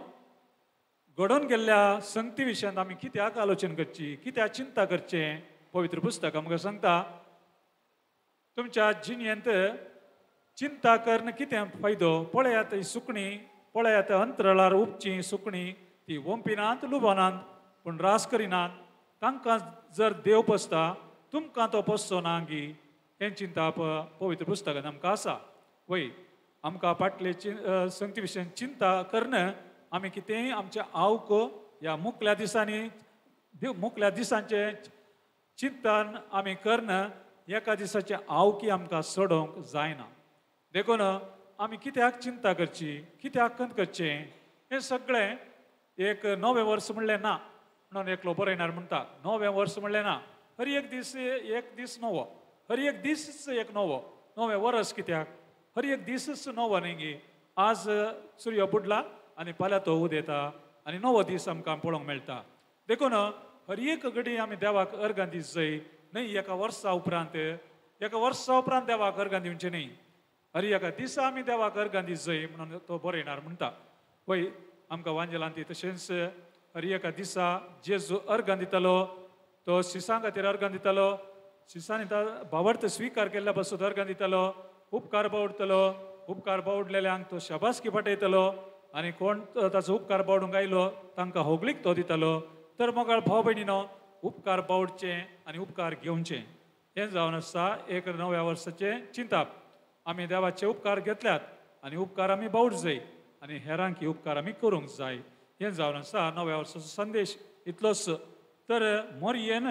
घडोवन गेल्ल्या संगती विशयांत आमी कित्याक आलोचन करची, कित्याक चिंता करचें? पवित्र पुस्तक आमकां सांगता तुमच्या जिणेंत चिंता करून कितें फायदो? पळयात ही सुकणीं, पळयात अंतराळार उपची सुकणीं, ती वोंपिनात लुबनात पूण रास करिनात. तांकां जर देव पोसता तुमकां तो पोसचो ना गी? हें चिंताप पवित्र पुस्तकांत आमकां आसा. वय आमकां फाटले संगती विशयान चिंता करून आमी कितेंय आमच्या आवक ह्या मुकल्या दिसांनी मुकल्या दिसांचें चिंतन आमी करून एका दिसाचें आवकी आमकां सोडोवंक जायना. देखून आमी कित्याक चिंता करची, कित्याक खंत करचें? हें सगळें एक नवें वर्स म्हणलें ना म्हणून एकलो बरयणार म्हणटा, नवें वर्स म्हणलें ना, हर एक दीस एक दीस नवो, हर एक दीसच एक नवो. नवें वर्स कित्याक? हर एक दीसच नवो न्ही गी? आज सूर्य बुडला आनी फाल्यां तो उदेता आनी नवो दीस आमकां पळोवंक मेळटा. देखून हर एक घडी आमी देवाक अर्गां दीस जाय न्हय. एका वर्सा उपरांत, एका वर्सा उपरांत देवाक अर्गां दिवचें न्हय, हर एका दिसा आमी देवाक अर्गां दीस जाय म्हणून तो बरयणार म्हणटा. वय आमकां वांजेलांत तशेंच हर एका दिसा जेजू अर्गां दितालो, तो शिसां खातीर अर्गां दितालो, शिसांनी भावार्थ स्विकार केल्ल्या पासून अर्गां दितालो, उपकार बावडटलो, उपकार बावडलेल्यांक तो शाबासकी पाठयतलो आनी कोण ताचो उपकार बावडूंक आयलो तांकां होगळीक तो दितालो. तर मोगाळ भाव भयणीनो, उपकार बावडचें आनी उपकार घेवचें हें जावन आसा एक नव्या वर्साचें चिंताप. आमी देवाचे उपकार घेतल्यात आनी उपकार आमी बावड जाय आनी हेरांकी उपकार आमी करूंक जाय. हें जावन आसा नव्या वर्साचो संदेश इतलोच. तर मोरयेन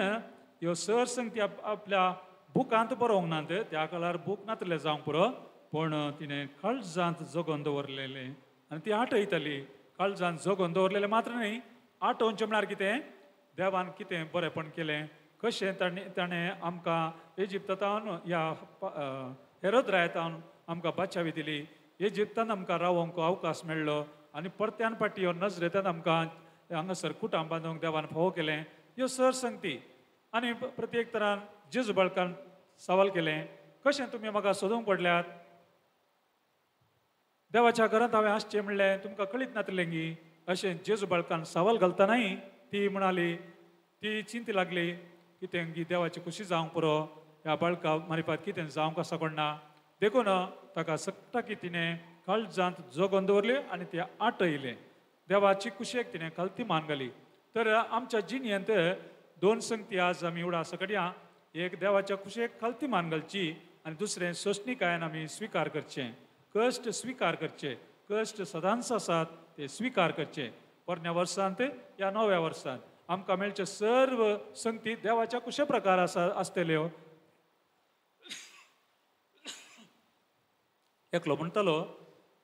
ह्यो सर संगती आपल्या बुकांत बरोवंक नात, त्या काळार बूक नातले जावंक पुरो, पूण तिणें काळजांत जगोवन दवरलेलें आनी ती आठयताली. काळजांत जगोवन दवरलेलें मात्र न्हय, आठोवचें म्हळ्यार कितें? देवान कितें बरेंपण केलें, कशें ताणें आमकां इजिप्तांत ह्या हेरोद रायातावन आमकां बाचावी दिली, इजिप्तान आमकां रावोंक अवकाश मेळ्ळो आनी परत्यान फाटी ह्यो नजरेंतान आमकां हांगासर कुटां बांदूंक देवान फावो केलें. ह्यो सर संगती. आनी प्रत्येक तरान जेजू बाळकान सवाल केलें, कशें तुमी म्हाका सोदूंक पडल्यात? देवाच्या घरांत हांवें आसचें म्हणलें तुमकां कळीत नातलें गी? अशें जेजू बाळकान सवाल घालतनाय ती म्हणाली, ती चिंती लागली कितें गी देवाची खुशी जावंक पुरो, ह्या बाळका मारिपात कितें जावंक आसा कोण ना. देखून ताका सट्टाकी तिणें काळजांत जगोवन दवरलें आनी तें आटयलें. देवाची कुशेक तिणें खालती मान घाली. तर आमच्या जिणेंत दोन संगती आज आमी उडास कडया, एक देवाच्या कुशेक खालती मान घालची आनी दुसरें सोंसणीकायेन आमी स्विकार करचें, कश्ट स्विकार करचे, कश्ट सदांच आसात ते स्विकार करचे. पोरण्या वर्सांत या नव्या वर्सांत आमकां मेळचे सर्व संगती देवाच्या कुशे प्रकार आसा आसतल्यो. एकलो म्हणटालो,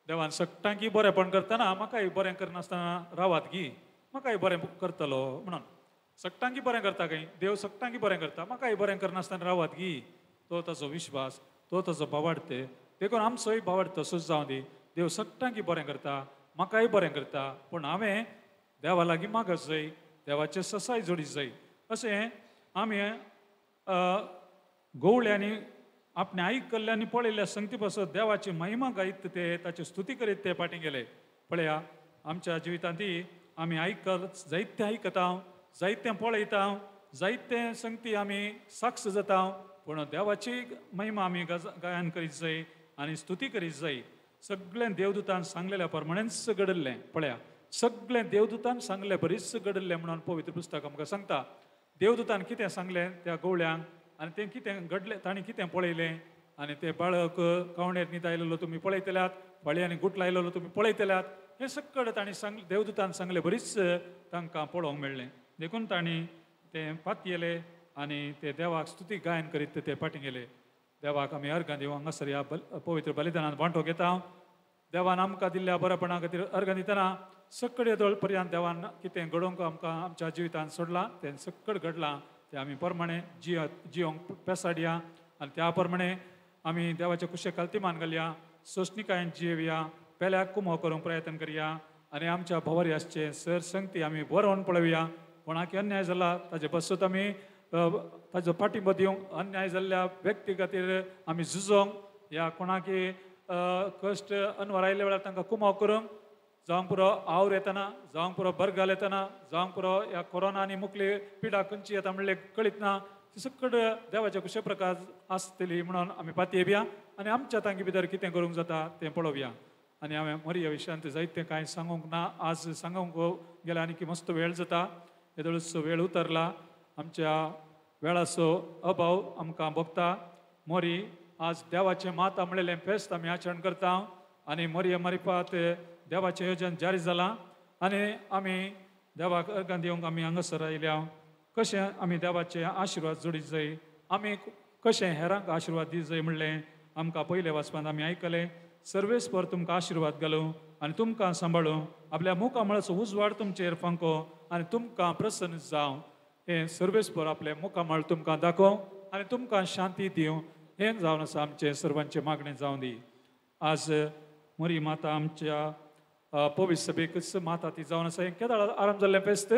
देवान सगटांकी बरेंपण करतना म्हाकाय बरें करनासतना रावात गी, म्हाकाय बरें करतलो म्हणून. सगटांकी बरें करता खंय, देव सगटांकी बरें करता, म्हाकाय बरें करनासतना रावात गी. तो ताचो विश्वास, तो ताचो भावार्थ. देखून आमचोय भावार्थ तसोच जावं दी, देव सगटांकी बरें करता, म्हाकाय बरें करता, पूण हांवें देवा लागीं मागत जाय, देवाचे ससाय जोडीत जाय. अशें आमी गवळ्यांनी आपणे आयकल्ले आनी पळयल्ल्या संगती पासत देवाची महिमा गायत ते ताची स्तुती करीत ते फाटीं गेले. पळया आमच्या जिवितांत आमी आयकत जायतें आयकता, जायतें पळयता, जायतें संगती आमी साक्ष जाता, पूण देवाची महिमा आमी गायन करीत जाय आनी स्तुती करीत जाय. सगळें देवदूतान सांगलेल्या प्रमाणेच घडल्लें. पळया सगळें देवदूतान सांगलें बरीच घडल्लें म्हणून पवित्र पुस्तक आमकां सांगता. देवदूतान कितें सांगलें त्या गवळ्यांक आनी तें कितें घडलें, तांणी कितें पळयलें आनी तें बाळक कवणेर न्हीद आयलेलो तुमी पळयतल्यात. फळयांनी गुट लायलेलो तुमी पळयतल्यात. हें सगळें तांणी सांग देवदूतान सांगलें बरीच तांकां पळोवंक मेळ्ळें. देखून तांणी तें पातयेले आनी ते देवाक स्तुती गायन करीत ते फाटीं गेले. देवाक आमी अर्गां दिवं हांगासर ह्या पवित्र बलिदानान वांटो घेता. देवान आमकां दिल्ल्या बरेपणा खातीर अर्गां दितना सगळे दोळ पर्यंत देवान कितें घडोवंक आमकां आमच्या जिवितान सोडलां तें सगळें घडलां तें आमी प्रमाणे जियोंक पेसाडया आनी त्या प्रमाणे आमी देवाच्या कुशे खालती मान घालया, सोंसणिकायेन जियेवया, पेल्याक कुमो करूंक प्रयत्न करया आनी आमच्या भोंवरी आसचे सर संगती आमी बरोवन पळोवया. कोणाक अन्याय जाला ताजे बसूत आमी ताजो पाठिंबो दिवंक, अन्याय जाल्ल्या व्यक्ती खातीर आमी झुजोंक या कोणाक कश्ट अनवर आयिल्ल्या वेळार तांकां कुमो करूंक, जावंक पुरो our येतना, जावंक पुरो बरगाल येतना, जावंक पुरो ह्या कोरोना आनी मुकली पिडा खंयची येता म्हणलें कळीत ना, ती सगळें देवाच्या कुशे प्रकार आसतली म्हणून आमी पातयेवया आनी आमच्या तांकी भितर कितें करूंक जाता तें पळोवया. आनी हांवें मरिया विशयांत जायतें कांय सांगूंक ना, आज सांगूंक गेल्यार आनी मस्त वेळ जाता, येदोळचो वेळ उतरला, आमच्या वेळाचो अभाव आमकां भोगता. मोरी आज देवाचें माता म्हणलेलें फेस्त आमी आचरण करता आनी मोरये मारिफात देवाचें योजन जारी जालां आनी आमी देवाक अर्गां दिवंक आमी हांगासर आयल्या. कशें आमी देवाचे आशिर्वाद जोडीत जाय, आमी कशें हेरांक आशिर्वाद दीत जाय म्हणलें आमकां पयले वाचपांत आमी आयकलें. सर्वेस्पर तुमकां आशिर्वाद घालूं आनी तुमकां सांबाळूं, आपल्या मुखामळाचो उजवाड तुमचेर फांको आनी तुमकां प्रसन्न जावं. हें सर्वेस्पर आपलें मुखामळ तुमकां दाखोवं आनी तुमकां शांती दिवं, हें जावन आसा आमचें सर्वांचें मागणें जावं दी. आज मोरी माता आमच्या पवित्र सभेकच माता ती जावन आसा. हें केदाळ आरंभ जाल्लें फेस्त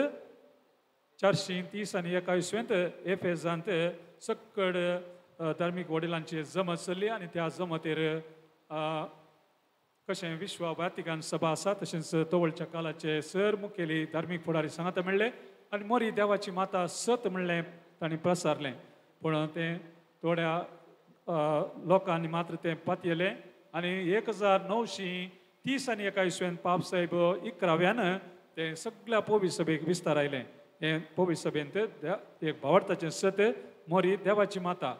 430 आनी 1 इसवेंत एफेजांत सक्कड धार्मीक वडिलांची जमत चल्ली आनी त्या जमतेर कशें विश्व वातिकान सभा आसा तशेंच तवळच्या कालाचे सर मुखेली धार्मीक फुडारी सांगाता म्हणलें आनी मोरी देवाची माता सत म्हणलें तांणी प्रसारलें. पूण तें थोड्या लोकांनी मात्र तें पातयेलें आनी 1930 आनी 1 इसवेंत पाप साहेब 11व्यान तें सगळ्या पवित्र सभेक विस्तार आयलें. हें पवित्र सभेंत एक भावार्थाचें सत मोरी देवाची माता.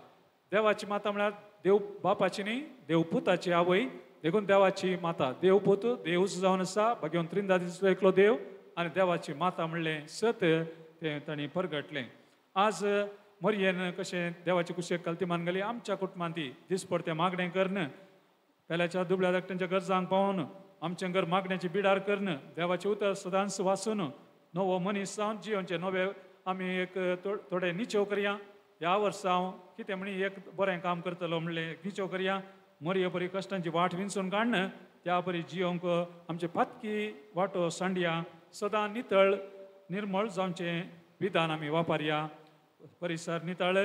देवाची माता म्हळ्यार देव बापाची न्ही, देव पुताची आवय, देखून देवाची माता. देव पूत देवूच जावन आसा, भाग्यवंत त्रिंदादीचो एकलो देव आनी देवाची माता म्हणलें सत तें तांणी परगटलें. आज मोरयेन कशें देवाची कुशेक कलती मान घाली आमच्या कुटुंबांत ती दिसपडतें मागणें करून, पेल्याच्या दुबळ्या धाकट्यांच्या गरजांक पावोवन, आमचें घर मागण्याची बिडार करून, देवाचें उतर सदांच वाचून नवो मनीस जावन जियोवचें नवे आमी एक थोडे निचेव करया. ह्या वर्सा हांव कितें म्हणी एक बरें काम करतलो म्हणलें निचेव करया, मोरये बरी कश्टांची वाट विंचून काडन त्या परी जियोंक आमचे पातकी वाटो सांडया, सदां नितळ निर्मळ जावचें विधान आमी वापरया. परिसर नितळ,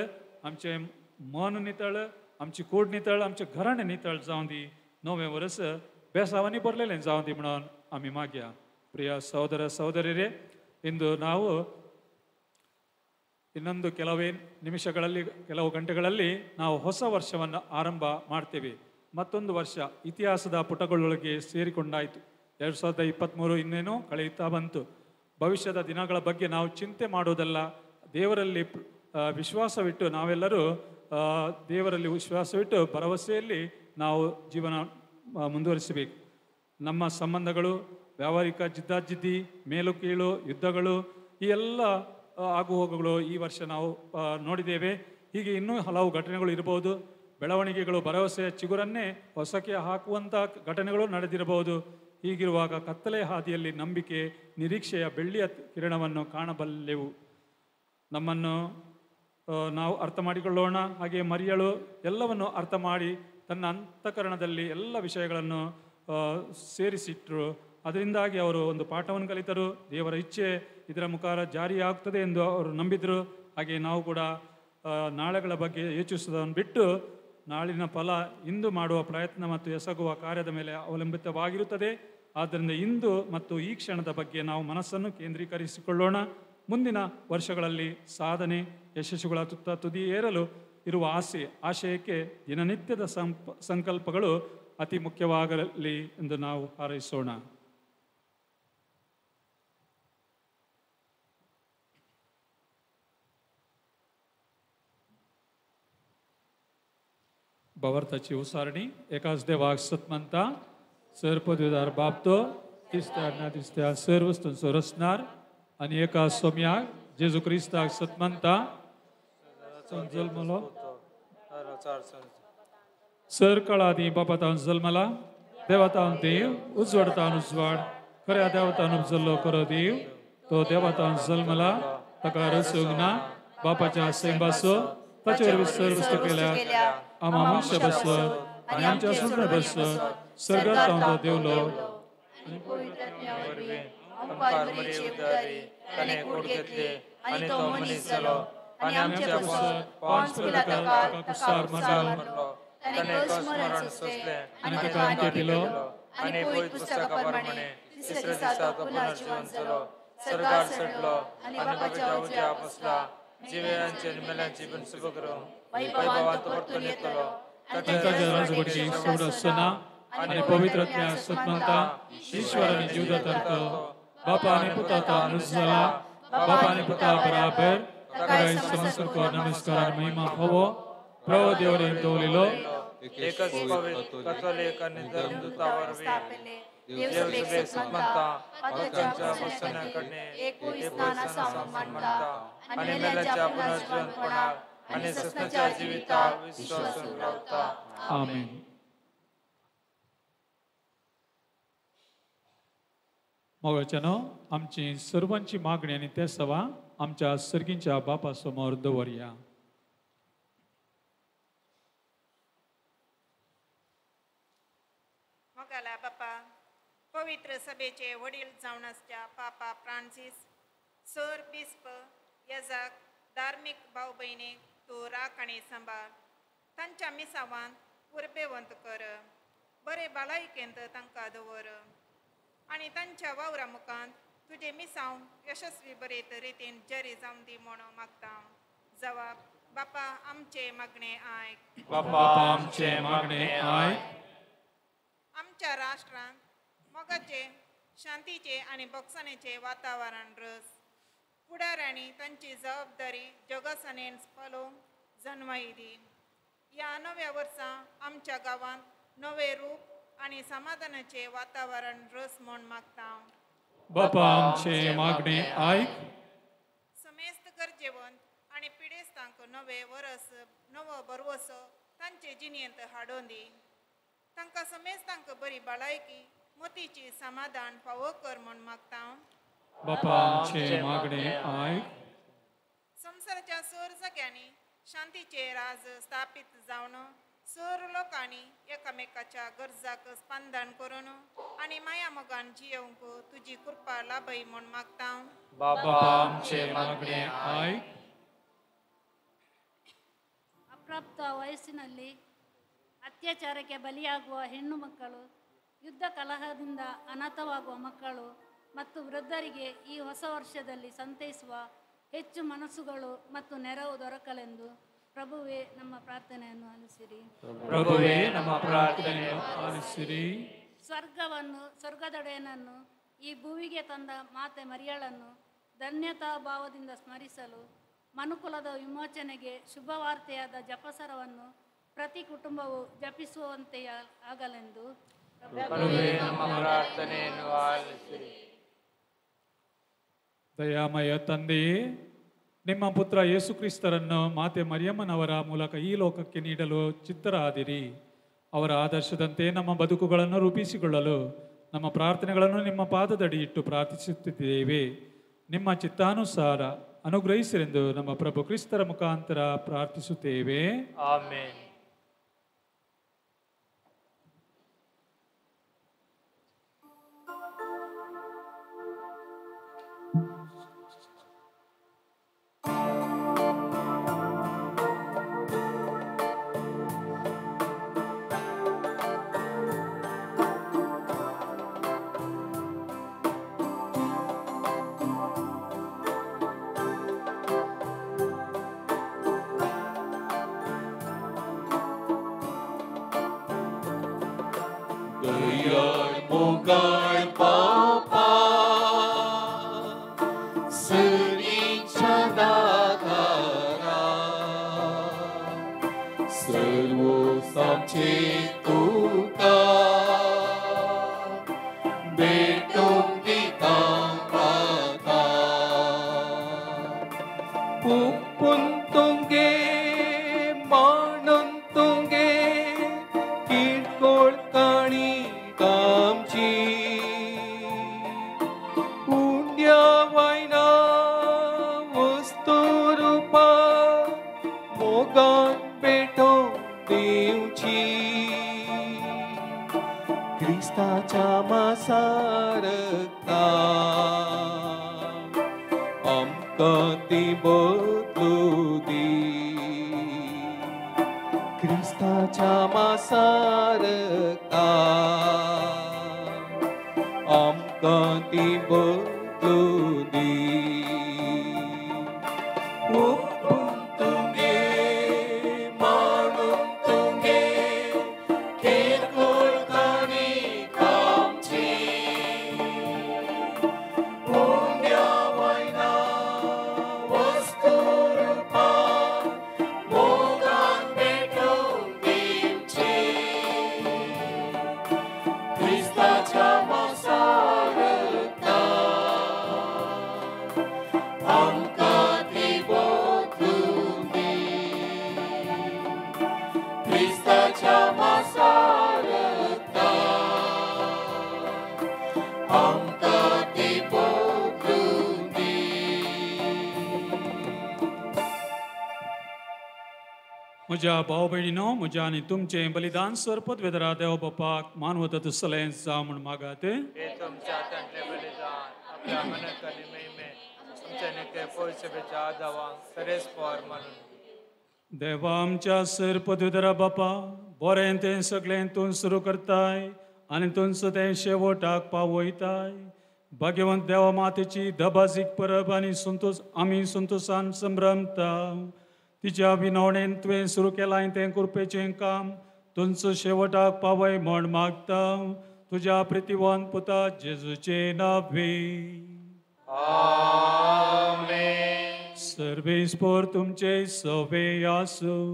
आमचें मन नितळ, आमची कूड नितळ, आमचें घराणें नितळ जावं दी. नवें वर्स बेसावांनी भरलेलें जावं दी म्हणून आमी मागया. ಪ್ರಿಯ ಸಹೋದರ ಸಹೋದರಿಯರೇ, ಇಂದು ನಾವು ಇನ್ನೊಂದು ಕೆಲವೇ ನಿಮಿಷಗಳಲ್ಲಿ, ಕೆಲವು ಗಂಟೆಗಳಲ್ಲಿ ನಾವು ಹೊಸ ವರ್ಷವನ್ನು ಆರಂಭ ಮಾಡ್ತೇವೆ. ಮತ್ತೊಂದು ವರ್ಷ ಇತಿಹಾಸದ ಪುಟಗಳೊಳಗೆ ಸೇರಿಕೊಂಡಾಯಿತು. 2023 ಇನ್ನೇನು ಕಳೆಯುತ್ತಾ ಬಂತು. ಭವಿಷ್ಯದ ದಿನಗಳ ಬಗ್ಗೆ ನಾವು ಚಿಂತೆ ಮಾಡೋದಲ್ಲ, ದೇವರಲ್ಲಿ ವಿಶ್ವಾಸವಿಟ್ಟು ನಾವೆಲ್ಲರೂ ದೇವರಲ್ಲಿ ವಿಶ್ವಾಸವಿಟ್ಟು ಭರವಸೆಯಲ್ಲಿ ನಾವು ಜೀವನ ಮುಂದುವರಿಸಬೇಕು. ನಮ್ಮ ಸಂಬಂಧಗಳು, ವ್ಯಾವಹಾರಿಕ ಜಿದ್ದಾಜಿದ್ದಿ, ಮೇಲು ಕೀಳು ಯುದ್ಧಗಳು, ಈ ಎಲ್ಲ ಆಗುಹೋಗುಗಳು ಈ ವರ್ಷ ನಾವು ನೋಡಿದ್ದೇವೆ. ಹೀಗೆ ಇನ್ನೂ ಹಲವು ಘಟನೆಗಳು ಇರಬಹುದು. ಬೆಳವಣಿಗೆಗಳು ಭರವಸೆಯ ಚಿಗುರನ್ನೇ ಹೊಸಕ್ಕೆ ಹಾಕುವಂಥ ಘಟನೆಗಳು ನಡೆದಿರಬಹುದು. ಹೀಗಿರುವಾಗ ಕತ್ತಲೆ ಹಾದಿಯಲ್ಲಿ ನಂಬಿಕೆ, ನಿರೀಕ್ಷೆಯ ಬೆಳ್ಳಿಯ ಕಿರಣವನ್ನು ಕಾಣಬಲ್ಲೆವು. ನಮ್ಮನ್ನು ನಾವು ಅರ್ಥ ಮಾಡಿಕೊಳ್ಳೋಣ. ಹಾಗೆ ಮರಿಯಳು ಎಲ್ಲವನ್ನು ಅರ್ಥ ಮಾಡಿ ತನ್ನ ಅಂತಃಕರಣದಲ್ಲಿ ಎಲ್ಲ ವಿಷಯಗಳನ್ನು ಸೇರಿಸಿಟ್ಟರು. ಅದರಿಂದಾಗಿ ಅವರು ಒಂದು ಪಾಠವನ್ನು ಕಲಿತರು. ದೇವರ ಇಚ್ಛೆ ಇದರ ಮುಖಾಂತರ ಜಾರಿಯಾಗ್ತದೆ ಎಂದು ಅವರು ನಂಬಿದರು. ಹಾಗೆ ನಾವು ಕೂಡ ನಾಳೆಗಳ ಬಗ್ಗೆ ಯೋಚಿಸುವುದನ್ನು ಬಿಟ್ಟು ನಾಳಿನ ಫಲ ಇಂದು ಮಾಡುವ ಪ್ರಯತ್ನ ಮತ್ತು ಎಸಗುವ ಕಾರ್ಯದ ಮೇಲೆ ಅವಲಂಬಿತವಾಗಿರುತ್ತದೆ. ಆದ್ದರಿಂದ ಇಂದು ಮತ್ತು ಈ ಕ್ಷಣದ ಬಗ್ಗೆ ನಾವು ಮನಸ್ಸನ್ನು ಕೇಂದ್ರೀಕರಿಸಿಕೊಳ್ಳೋಣ. ಮುಂದಿನ ವರ್ಷಗಳಲ್ಲಿ ಸಾಧನೆ, ಯಶಸ್ಸುಗಳ ತುತ್ತ ತುದಿ ಏರಲು ಇರುವ ಆಸೆ, ಆಶಯಕ್ಕೆ ದಿನನಿತ್ಯದ ಸಂಕಲ್ಪಗಳು ಅತಿ ಮುಖ್ಯವಾಗಲಿ ಎಂದು ನಾವು ಹಾರೈಸೋಣ. भावार्थाची उसारणी एकाच देवाक सत मानता, सर पदवीदार बाप तो दिसत्या ना दिसत्या सर वस्तूंचो रचणार आनी एका सोम्याक जेजू क्रिस्ताक सतमनता जल्मलो सर काळादी बापातावन जल्मला देवातावन देव उजवाडतावन उजवाड खऱ्या देवतान उपजल्लो खरो देव तो देवातावन जल्मला ताका रचूंक ना बापाच्या सैंबासो ताचे वरवीं सर वस्तू केल्या आमा मनशा बसलो आनी आमच्या सुमने बसलो सर्गात तो देवलो आनी तो मनीस जालो आनी आमच्या पासून पोन्स पिलाताक कुसार मारलो ताणें मरण सोंसलें आनी ताका अंत्य दिलो आनी पवित्र पुस्तका प्रमाणे तिसऱ्या दिसा तो पुनर्जिवंत जालो स्वर्गार चडलो आनी बापाच्या उजव्या बसला जिव्यांचे आनी मेल्यांची बनसुबो करूंक वैभवान तो परतून येतलो तांकां राजवटी सोड आसतना आनी पवित्र आत्म्या सतमंता ईश्वर आनी जीवदातार्थ बापा आनी पुता अनुज जाला बापा आनी पुता बराबर ताका समस्कार नमस्कार आनी महिमा फावो प्रभु देवरेन दवरिलो एकच पवित्र कथोलिक आनी धर्मदूता वरवीं देवसभेक सतमंता पातकांच्या बसण्याकडे एक स्नान आसा मानता आनी मेल्यांच्या पुनर्जिवंतपणाक आनी ससनाच्या जिविताक विश्वासून रावता. आमेन. मोगाच्यानो आमची सर्वांची मागणी आनी ते सवा आमच्या सर्गींच्या बापा समोर दवरया. मोगाला बापा पवित्र सभेचे वडील जावन आसच्या पापा फ्रांसीस सर बिस्प यजाक धार्मीक भाव भयणीक तूं राख आनी सांबाळ तांच्या मिसावान उर्बेवंत कर बरे भलायकेंत तांकां दवर आनी तांच्या वावरा मुखांत तुजें मिसांव यशस्वी बरे रितीन जरी जावन दी म्हणून मागता. जवाब बापा आमचे मागणे आयक. बापा आमचे मागणे आयक. आमच्या राष्ट्रांत मोगाचे शांतीचे आनी बोगसाणेचे वातावरण रस फुडाऱ्यांनी तांची जबाबदारी जगासणेन पालोवंक जनवाई दी. ह्या नव्या वर्सा आमच्या गांवांत नवें रूप आनी समाधानाचें वातावरण रस म्हूण मागता. बापा आमचे मागणे आयक. समेस्त गरजेवंत आनी पिडेस्तांक नवें वरस नवो भरवसो तांचे जिणेंत हाडून दी. तांकां समेस्तांक बरी भलायकी मतीची समाधान फावो कर म्हूण मागता. बापा आमचे मागणे आयक. संवसाराच्या सर जाग्यांनी शांतीचे राज स्थापीत जावन सर लोकांनी एकामेकाच्या गरजाक स्पंदन करून आनी माया मोगान जियोवंक तुजी कृपा लाभय म्हूण मागता. बापा आमचे मागणे आयक. ಅಪ್ರಾಪ್ತ ವಯಸ್ಸಿನಲ್ಲಿ ಅತ್ಯಾಚಾರಕ್ಕೆ ಬಲಿಯಾಗುವ ಹೆಣ್ಣು ಮಕ್ಕಳು, ಯುದ್ಧ ಕಲಹದಿಂದ ಅನಾಥವಾಗುವ ಮಕ್ಕಳು ಮತ್ತು ವೃದ್ಧರಿಗೆ ಈ ಹೊಸ ವರ್ಷದಲ್ಲಿ ಸಂತೈಸುವ ಹೆಚ್ಚು ಮನಸ್ಸುಗಳು ಮತ್ತು ನೆರವು ದೊರಕಲೆಂದು ಪ್ರಭುವೇ ನಮ್ಮ ಪ್ರಾರ್ಥನೆಯನ್ನು ಆಲಿಸಿರಿ. ಪ್ರಭುವೇ ನಮ್ಮ ಪ್ರಾರ್ಥನೆಯನ್ನು ಆಲಿಸಿರಿ. ಸ್ವರ್ಗವನ್ನು ಸ್ವರ್ಗದೊಡೆಯನನ್ನು ಈ ಭೂಮಿಗೆ ತಂದ ಮಾತೆ ಮರಿಯಳನ್ನು ಧನ್ಯತಾ ಭಾವದಿಂದ ಸ್ಮರಿಸಲು ಮನುಕುಲದ ವಿಮೋಚನೆಗೆ ಶುಭವಾರ್ತೆಯಾದ ಜಪಸರವನ್ನು ಪ್ರತಿ ಕುಟುಂಬವು ಜಪಿಸುವಂತೆ ಆಗಲೆಂದು ಪ್ರಭುವೇ ನಮ್ಮ ಪ್ರಾರ್ಥನೆಯನ್ನು ಆಲಿಸಿರಿ. ದಯಾಮಯ ತಂದೆಯೇ, ನಿಮ್ಮ ಪುತ್ರ ಯೇಸು ಕ್ರಿಸ್ತರನ್ನು ಮಾತೆ ಮರಿಯಮ್ಮನವರ ಮೂಲಕ ಈ ಲೋಕಕ್ಕೆ ನೀಡಲು ಚಿತ್ತರಾದಿರಿ. ಅವರ ಆದರ್ಶದಂತೆ ನಮ್ಮ ಬದುಕುಗಳನ್ನು ರೂಪಿಸಿಕೊಳ್ಳಲು ನಮ್ಮ ಪ್ರಾರ್ಥನೆಗಳನ್ನು ನಿಮ್ಮ ಪಾದದಡಿ ಇಟ್ಟು ಪ್ರಾರ್ಥಿಸುತ್ತಿದ್ದೇವೆ. ನಿಮ್ಮ ಚಿತ್ತಾನುಸಾರ ಅನುಗ್ರಹಿಸಿರೆಂದು ನಮ್ಮ ಪ್ರಭು ಕ್ರಿಸ್ತರ ಮುಖಾಂತರ ಪ್ರಾರ್ಥಿಸುತ್ತೇವೆ. ಆಮೇನ್. सर्व सामचे तुका दिवची क्रिस्ताच्या मासारता आमकां ती बदलू दी क्रिस्ताच्या मासारता आमकां ती बदलू दी म्हज्या भाव भयणीनो म्हज्या आनी तुमचें बलिदान सर पदवेदरा देव बापाक मानवता तसलें जावं म्हूण मागात. देवा आमच्या सर पदवेदरा बापा बरें तें सगळें तूं सुरू करताय आनी तुमचो तें शेवटाक पावयताय. भाग्यवंत देवा मातेची दबाजीक परब आनी संतोष आमी संतोशान संभ्रमता. तिच्या विनवणेन तुवें सुरू केलां तें कृपेचें काम तुमचो शेवटाक पावय म्हण मागता तुज्या प्रितिवान पुता जेजूचे नावे. आमेन. सर्वेस्पोर तुमचे सवे आसूं.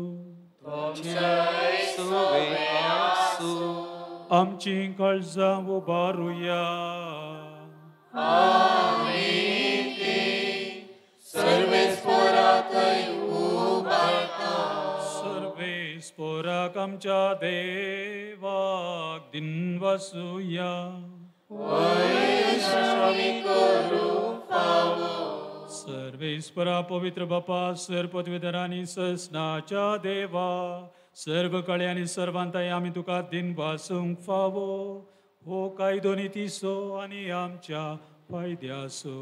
आमची काळजां उबारुया. सर्वेस्पोराक आमच्या देवाक दिनवासुया. सर्वेस्परा पवित्र बापा सर पदवीधरांनी ससनाच्या देवा सर्व कळे आनी सर्वांताय आमी तुका दिनवासूंक फावो हो कायदो नितीचो आनी आमच्या फायद्याचो.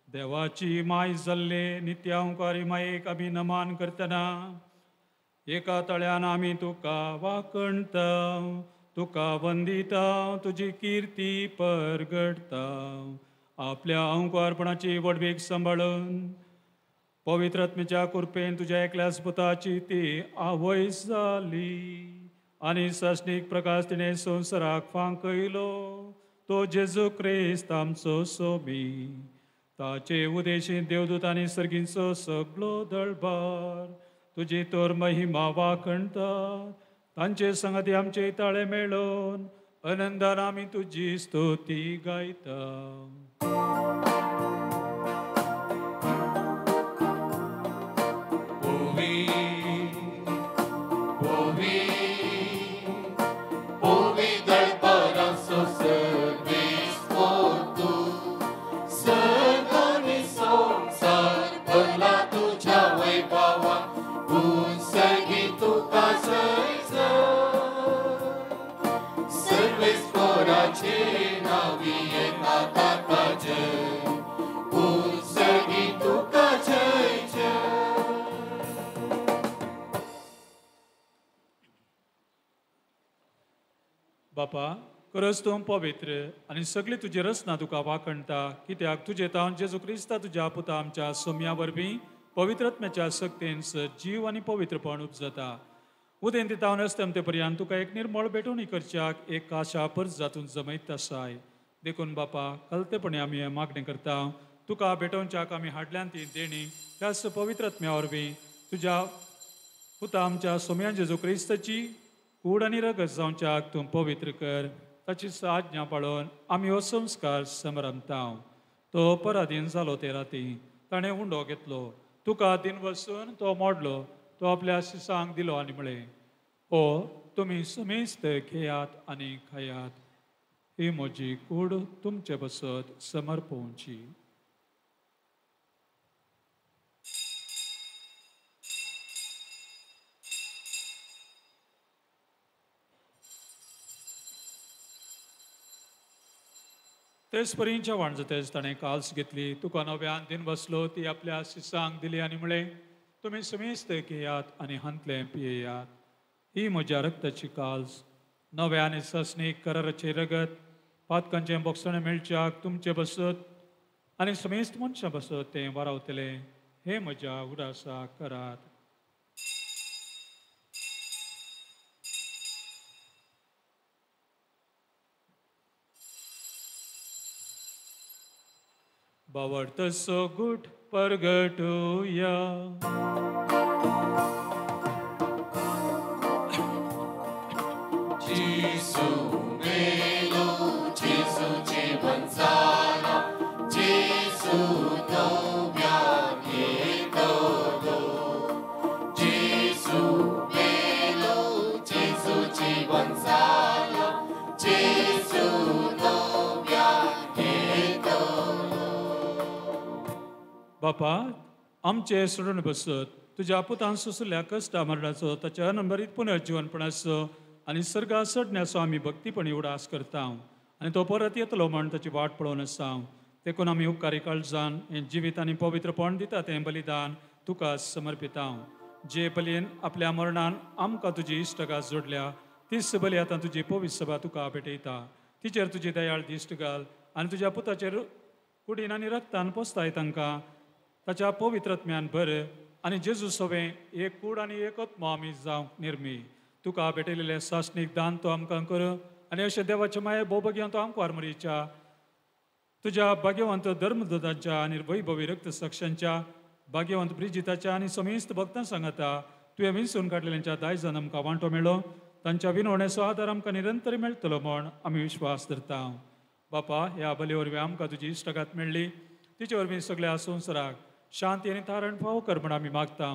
देवाची माय जाल्ले नित्यांकारी मायेक आमी नमान करतना एका तळ्यान आमी तुका वाकणता तुका वंदिता तुजी किर्ती परगडटा. आपल्या अंकुरपणाची वडवीक सांबाळून पवित्र आत्म्याच्या कृपेन तुज्या एकल्याच पुताची ती आवय जाली आनी सासणीक प्रकाश तिणें संवसाराक फांकयलो तो जेजू क्रिस्त आमचो सोबी. ताचे उदेशी देवदूत आनी सर्गींचो सगळो दळबार तुजी तर महिमा वाखणटा. तांचे संगती आमचे ताळे मेळोवन आनंदान आमी तुजी स्तुती गायता. बापा खरंच तूं पवित्र आनी सगळी तुजी रचना तुका वाखणटा कित्याक तुजे तावन जेजू क्रिस्ता तुज्या पुता आमच्या सोम्या वरवीं पवित्रत्म्याच्या शक्तीन जीव आनी पवित्रपण उपजता. उदेंती तावन अस्तमते पर्यंत तुका एक निर्मळ भेटवणी करच्याक एक आशा परत जातून जमयत आसाय. देखून बापा कलतेपणी आमी हें मागणें करता तुका भेटोवच्याक आमी हाडल्यान ती देणी त्याच पवित्रत्म्या वरवीं तुज्या पुता आमच्या सोम्या जेजू क्रिस्ताची कूड आनी रगत जावच्याक तूं पवित्र कर. ताची आज्ञा पाळोवन आमी हो संस्कार समरमता. तो पराधीन जालो ते राती ताणें उंडो घेतलो तुका दिन वसून तो मोडलो तो आपल्या शिसांक दिलो आनी म्हळें हो तुमी समेस्त घेयात आनी खायात ही म्हजी कूड तुमचे बसत समर्पोवची. तेच परी जेवण जातच ताणें काल्स घेतली, तुका नव्यान दिन बसलो, ती आपल्या शिसांक दिली आनी म्हळें, तुमी समेस्त घेयात आनी हांतलें पियेयात. ही म्हज्या रक्ताची काल्स, नव्या आनी ससनीक कराराचें रगत, पातकांचें बोगसणें मेळच्याक तुमचें बसत आनी समेस्त मनशां बसत तें वारावतलें. हें म्हज्या उडासा करात. बावडतसो गुट परगटुया. जेजू मेलो, जेजू जीवन जाला, जेजू नव्यान येतलो. जेजू मेलो, जेजू जीवन जाला, जेजू नव्यान येतलो. बापा, आमचे सोडून बसत तुज्या पुतान सोंसल्या कश्टा मरणाचो, ताच्या अनंबरीत पुनर्जीवनपणाचो आनी सर्गा चडण्याचो आमी भक्तीपणी उडास करता आनी तो परत येतलो म्हण ताची वाट पळोवन आसा. देखून आमी उपकारी काळजान हें जिवीत आनी पवित्रपण दिता तें बलिदान तुका समर्पिता. जे बलयेन आपल्या मरणान आमकां तुजी इश्टगात जोडल्या, तीच बली आतां तुजी पवित्र सभा तुका भेटयता. तिचेर तुजी दयाळ दिश्ट घाल आनी तुज्या पुताचेर कुडीन आनी रक्तान पोसताय तांकां ताच्या पवित्रत्म्यान भर आनी जेजू सवें एक कूड आनी एक आत्मो आमी जावंक निर्मी. तुका भेटयलेलें सासणीक दान तो आमकां कर आनी अशें देवाचे माये भोवभाग्यान तो आमकां आरमरीच्या तुज्या भाग्यवंत धर्मदूतांच्या आनी वैभवी रक्तसाक्षांच्या भाग्यवंत ब्रिजिताच्या आनी समेस्त भक्तां सांगता तुवें विंचून काडलेल्यांच्या दायजान आमकां वांटो मेळ्ळो. तांच्या विनवणेचो आदार आमकां निरंतर मेळटलो म्हण आमी विश्वास धरता. बापा, ह्या बले वरवीं आमकां तुजी इश्टागात मेळ्ळी, तिचे वरवीं सगळ्या संवसाराक शांती आनी तारण फावो कर म्हण आमी मागता.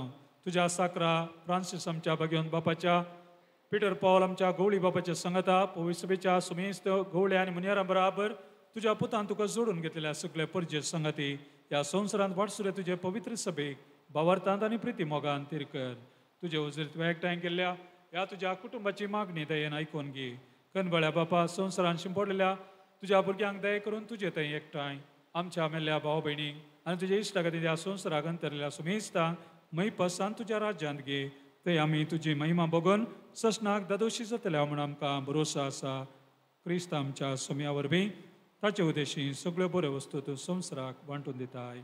तुज्या साकरा फ्रांसीस आमच्या भाग्यवंत बापाच्या, पिटर पावल आमच्या गवळी बापाच्या संगता, पवित्र समेस्त गवळे आनी मुनियारां बराबर तुज्या पुतान तुका जोडून घेतलेल्या सगळे परजे संगती ह्या संवसारांत वाटसुरे तुजे पवित्र सभेक भावार्थांत आनी प्रिती मोगान तीर कर. तुजे उजर तुवें एकठांय केल्ल्या ह्या तुज्या कुटुंबाची मागणी दयेन आयकून घे. कनबळ्या बापा, संवसारांत शिंपडलेल्या तुज्या भुरग्यांक दया करून तुजे थंय एकठांय आमच्या मेल्ल्या भाव भयणींक आनी तुज्या इश्टा खातीर ह्या संवसाराक अंतरलेल्या सुमेस्तांक मैपसान तुज्या राज्यांत घे. थंय आमी तुजी महिमा बगून ससनाक दादोशी जातल्या म्हूण आमकां भरोसो आसा. क्रिस्त आमच्या सोम्या वरवीं ताचे उद्देशी सगळ्यो बऱ्यो वस्तू तूं संवसाराक वांटून दिताय.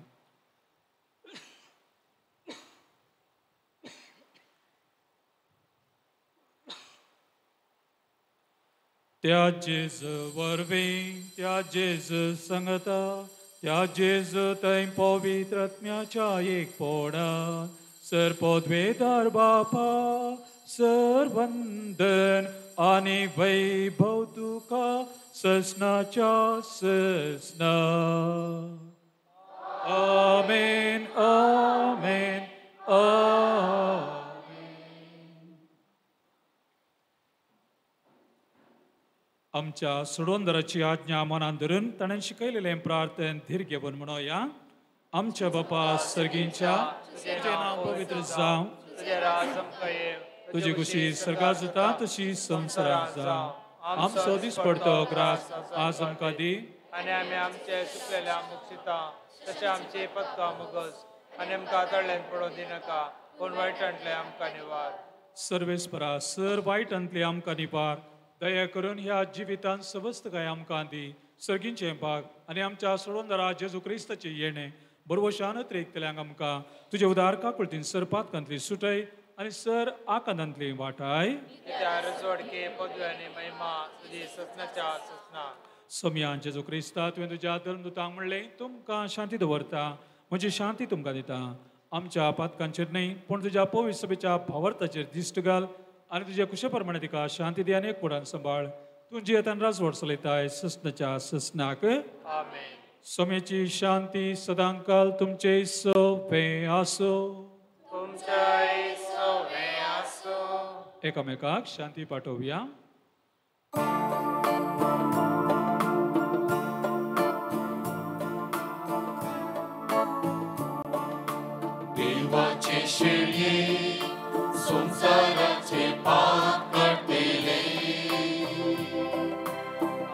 त्या जेज वरवीं, त्या जेज संगता, त्या जेज थंय पवित्र आत्म्याच्या एक पोडान सर पदवेदार बापा सर वंदन आनी वैभव तुका ससनाच्या ससना. आमेन, आमेन, आमेन. आमच्या सोडवणदाराची आज्ञा मनान धरून ताणें शिकयलेलें प्रार्थन धीर घेवन म्हणोया. आमच्या बापा सर्गींच्या, तुजें नांव पवित्र जावं, तुजी खुशी सर्गात जाता तशी संवसारांत जावं. आमचो दिसपडतो ग्रास आज आमकां दी आनी आमी आमचे चुकलेल्या मुक्षिता तशें आमचे पत्का मुगस आनी आमकां तळ्यान पडोवंक दिनाका, पूण वायटांतले आमकां निवार. सर्वेस्परा सर वायटांतले आमकां निवार. दया करून ह्या जिवितांत सवस्तकाय आमकां दी. सर्गींचें भाग आनी आमच्या सोडवणदारा जेजू क्रिस्ताचें येणें बरवशान अतिरेकतल्यांक आमकां तुजे उदार काकुळतीन सर पातकांतली सुटय आनी सर आकांतांतली वाटाय. सोमयान जेजू क्रिस्ता, तुवें तुज्या धर्मदूतांक म्हणलें, तुमकां शांती दवरता, म्हजी शांती तुमकां दिता. आमच्या पातकांचेर न्हय पूण तुज्या पवित्र सभेच्या भावार्थाचेर दिश्ट घाल आनी तुज्या कुशे प्रमाणे तिका शांती दी आनी एक कुडान सांबाळ. तूं जियेतान राजवट चलयताय ससनाच्या ससनाक. सोम्याची शांती सदांकाल तुमचे सोंपें आसूं. एकामेकाक शांती पाठोवया. देवाचे शेळये संवसाराचे पाप काडटले,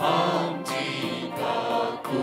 आमची काकुळट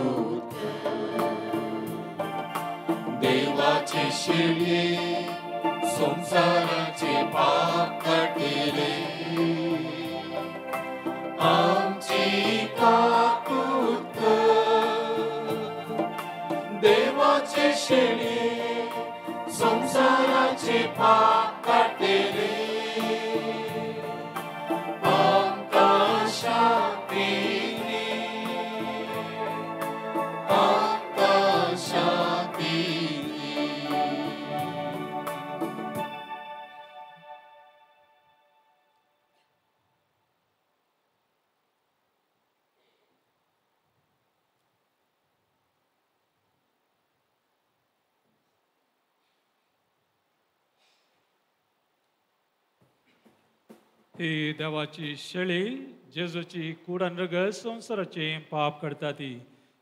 ही देवाची शेळी जेजूची कूड आनी रगत संवसाराचें पाप करता ती.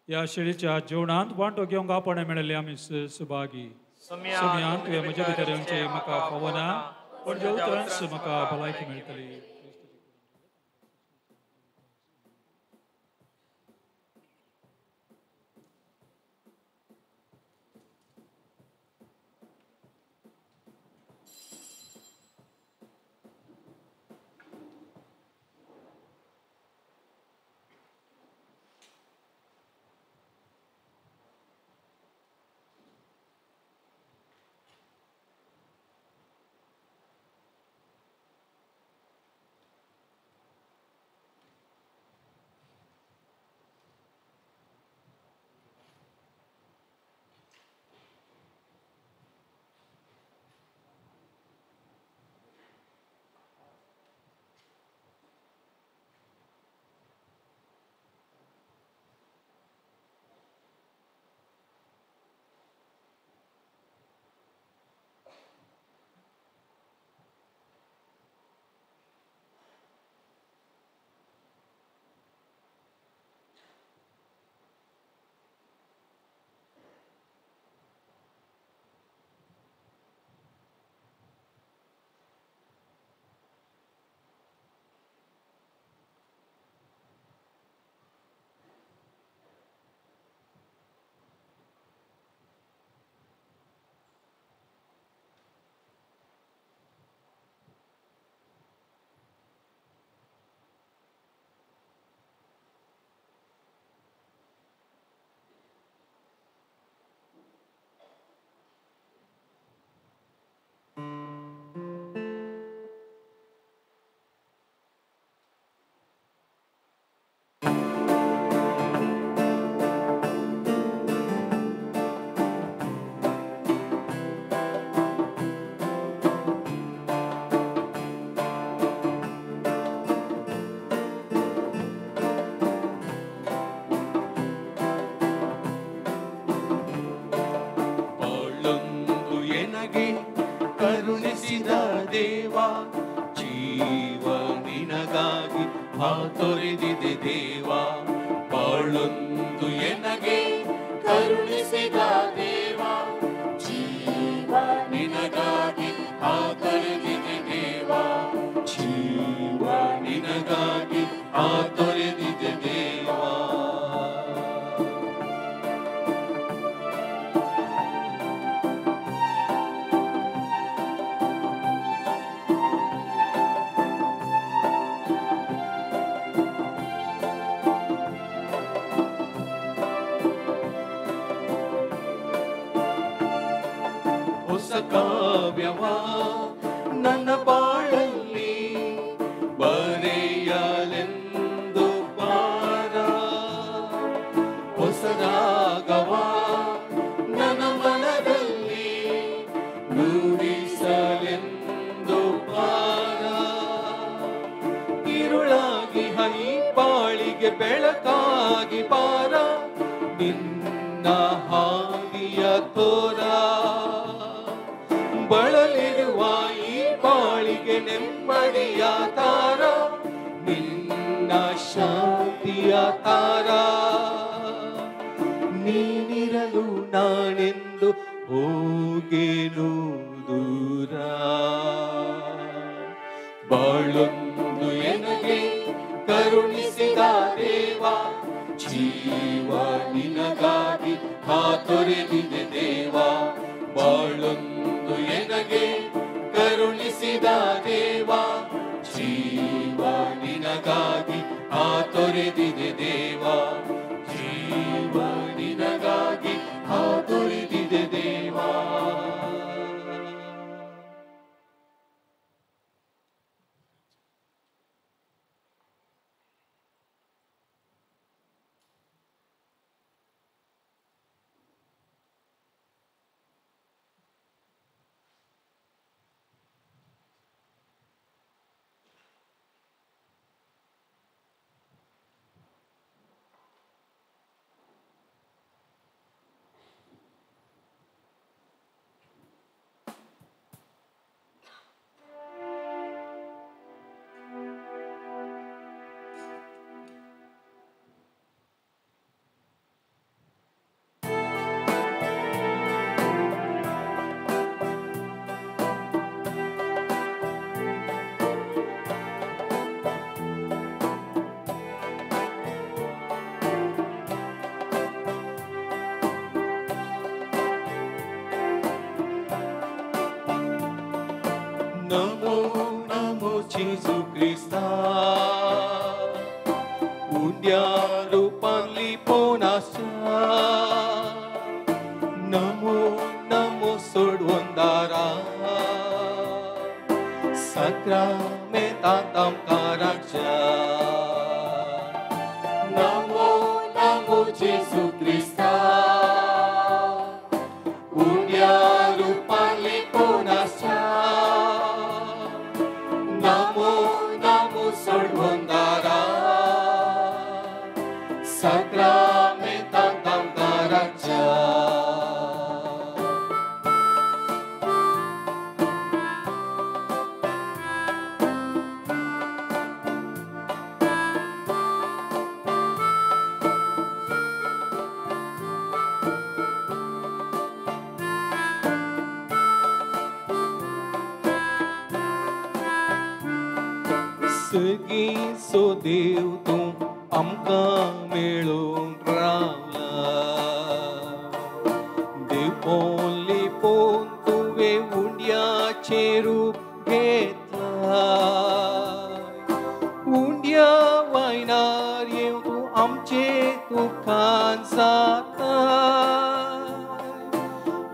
ह्या शेळीच्या जेवणांत वांटो घेवंक आपण मेळिल्ले आमी सुभागी. सोम्या तुवें म्हज्या भितर येवचें म्हाका फावना, पूण जे उतरांच म्हाका भलायकी मेळटली. ತೊರೆದಿದೆ ದೇವ, ಬಾಳೊಂದು ಎನಗೆ ಕರುಣಿಸಿದ ದೇವ, ಜೀವ ನಿನಗಾಗಿ ಆ ತೊರೆದಿದೆ ದೇವ, ಜೀವ ನಿನಗಾಗಿ ಆ ತೊರೆದಿದೆ ದೇವ. ಕಾವ್ಯವ ನನ್ನ ಬಾಳಲ್ಲಿ ಬರೆಯಲೆಂದು ಪಾರ, ಹೊಸರಾಗವ ನನ್ನ ಮನದಲ್ಲಿ ನುಡಿಸಲೆಂದು ಪಾರ, ಇರುಳಾಗಿ ಹೈ ಬಾಳಿಗೆ ಬೆಳಕಾಗಿ ಪಾರ, ನಿನ್ನ ಹಾದಿಯ ತೋರ, ಬಳಲಿರುವ ಈ ಬಾಳಿಗೆ ನೆಮ್ಮದಿಯ ತಾರ, ನಿನ್ನ ಶಾಂತಿಯ ತಾರ, ನೀನಿರಲು ನಾನೆಂದು ಹೋಗೇನು ದೂರ, ಬಾಳೊಂದು ಎನಗೆ ಕರುಣಿಸಿದ ದೇವ, ಜೀವ ನಿನಗಾಗಿ ತೊರೆದಿದೆ ದೇವ, ಬಾಳೊಂದು ಎನಗೆ ಕರುಣಿಸಿದ ದೇವ, ಜೀವ ನಿನಗಾಗಿ ಆ ತೊರೆದಿದೆ ದೇವ, ಜೀವ ನಿನಗಾಗಿ ಆ ತೊರೆದಿದೆ ದೇವ. जेजू क्रिस्ता उंड्या रुपान लिपोवन आसच्या नमो नमो सोडवंदारा साक्रामेंतांत आमकां राखच्या नमो नमो जेजू क्रिस्ता उंड्या रुपान लिपोवन आसच्या नमो नमो सोडवंदारा साक्रामेंतांत आमकां राखच्या. सगींचो देव तूं आमकां मेळून रावला देव लिपोवन तुवें उंड्याचें रूप घेतलां उंड्या वायनार येवन तूं आमचें दुखान जाता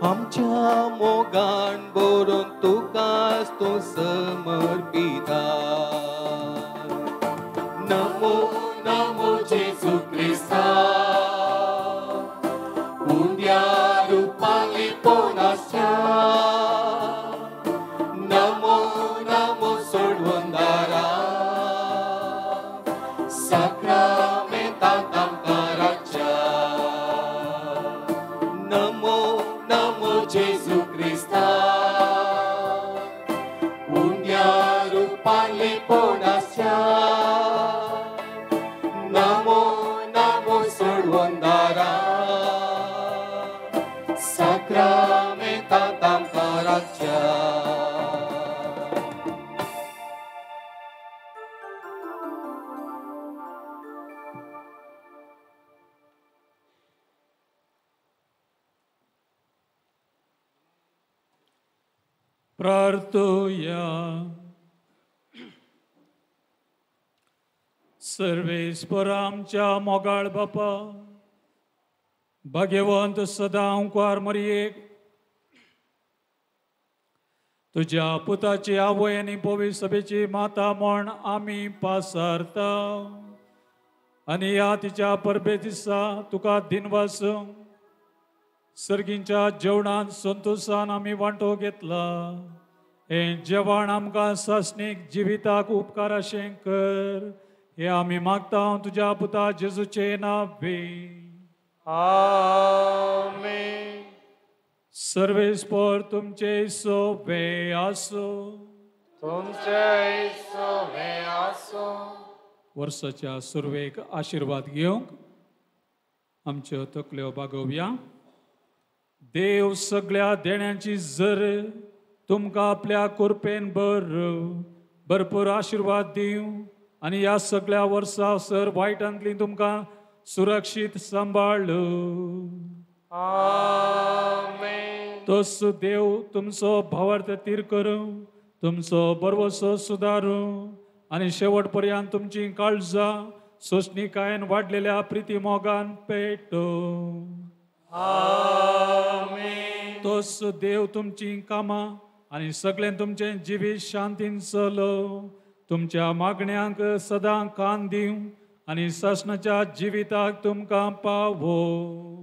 आमच्या मोगान बरोवन तुकाच तूं समर्पिता. नमो नमो जेजू क्रिस्ता उंड्या रुपान लिपोवन आसच्या नमो नमो सोडवंदारा साक्रामेंतांत आमकां राखच्या नमो नमो जेजू क्रिस्ता उंड्या रुपान लिपोवन आसच्या नमो नमो सोडवंदारा साक्रामेंतांत आमकां राखच्या. प्रार्थुया. सर्वेस्पर आमच्या मोगाळ बापा भाग्यवंत सदां अंकुर मरियेक तुज्या पुताची आवय आनी पवित्र सभेची माता म्हण आमी पासारता आनी ह्या तिच्या परबे दिसा तुका दिनवास सर्गींच्या जेवणान संतोशान आमी वांटो घेतला. हें जेवण आमकां सासणीक जिविताक उपकार अशें कर हे आमी मागता तुज्या पुता जेजूचे नांवे. आमेन. सर्वेस्पर तुमचे सोबे आसो. तुमचे सोबे आसो. वर्साच्या सुरवेक आशिर्वाद घेवंक आमच्यो तकल्यो बागोवया. देव सगळ्या देण्यांची जर तुमकां आपल्या कृपेन भरपूर आशिर्वाद दिवं आनी ह्या सगळ्या वर्सा सर वायटांतली तुमकां सुरक्षीत सांबाळू. आमेन. तोच देव तुमचो भावार्थ तीर करूं, तुमचो बरवसो सुदारूं आनी शेवट पर्यंत तुमची काळजां सोंसणीकायेन वाडलेल्या प्रिती मोगान पेटोवं. आमेन. तोच देव तुमची कामां आनी सगळें तुमचें जिवीत शांतीन चलोवं, तुमच्या मागण्यांक सदां कान दिवं आनी सासणाच्या जिविताक तुमकां पावोवं.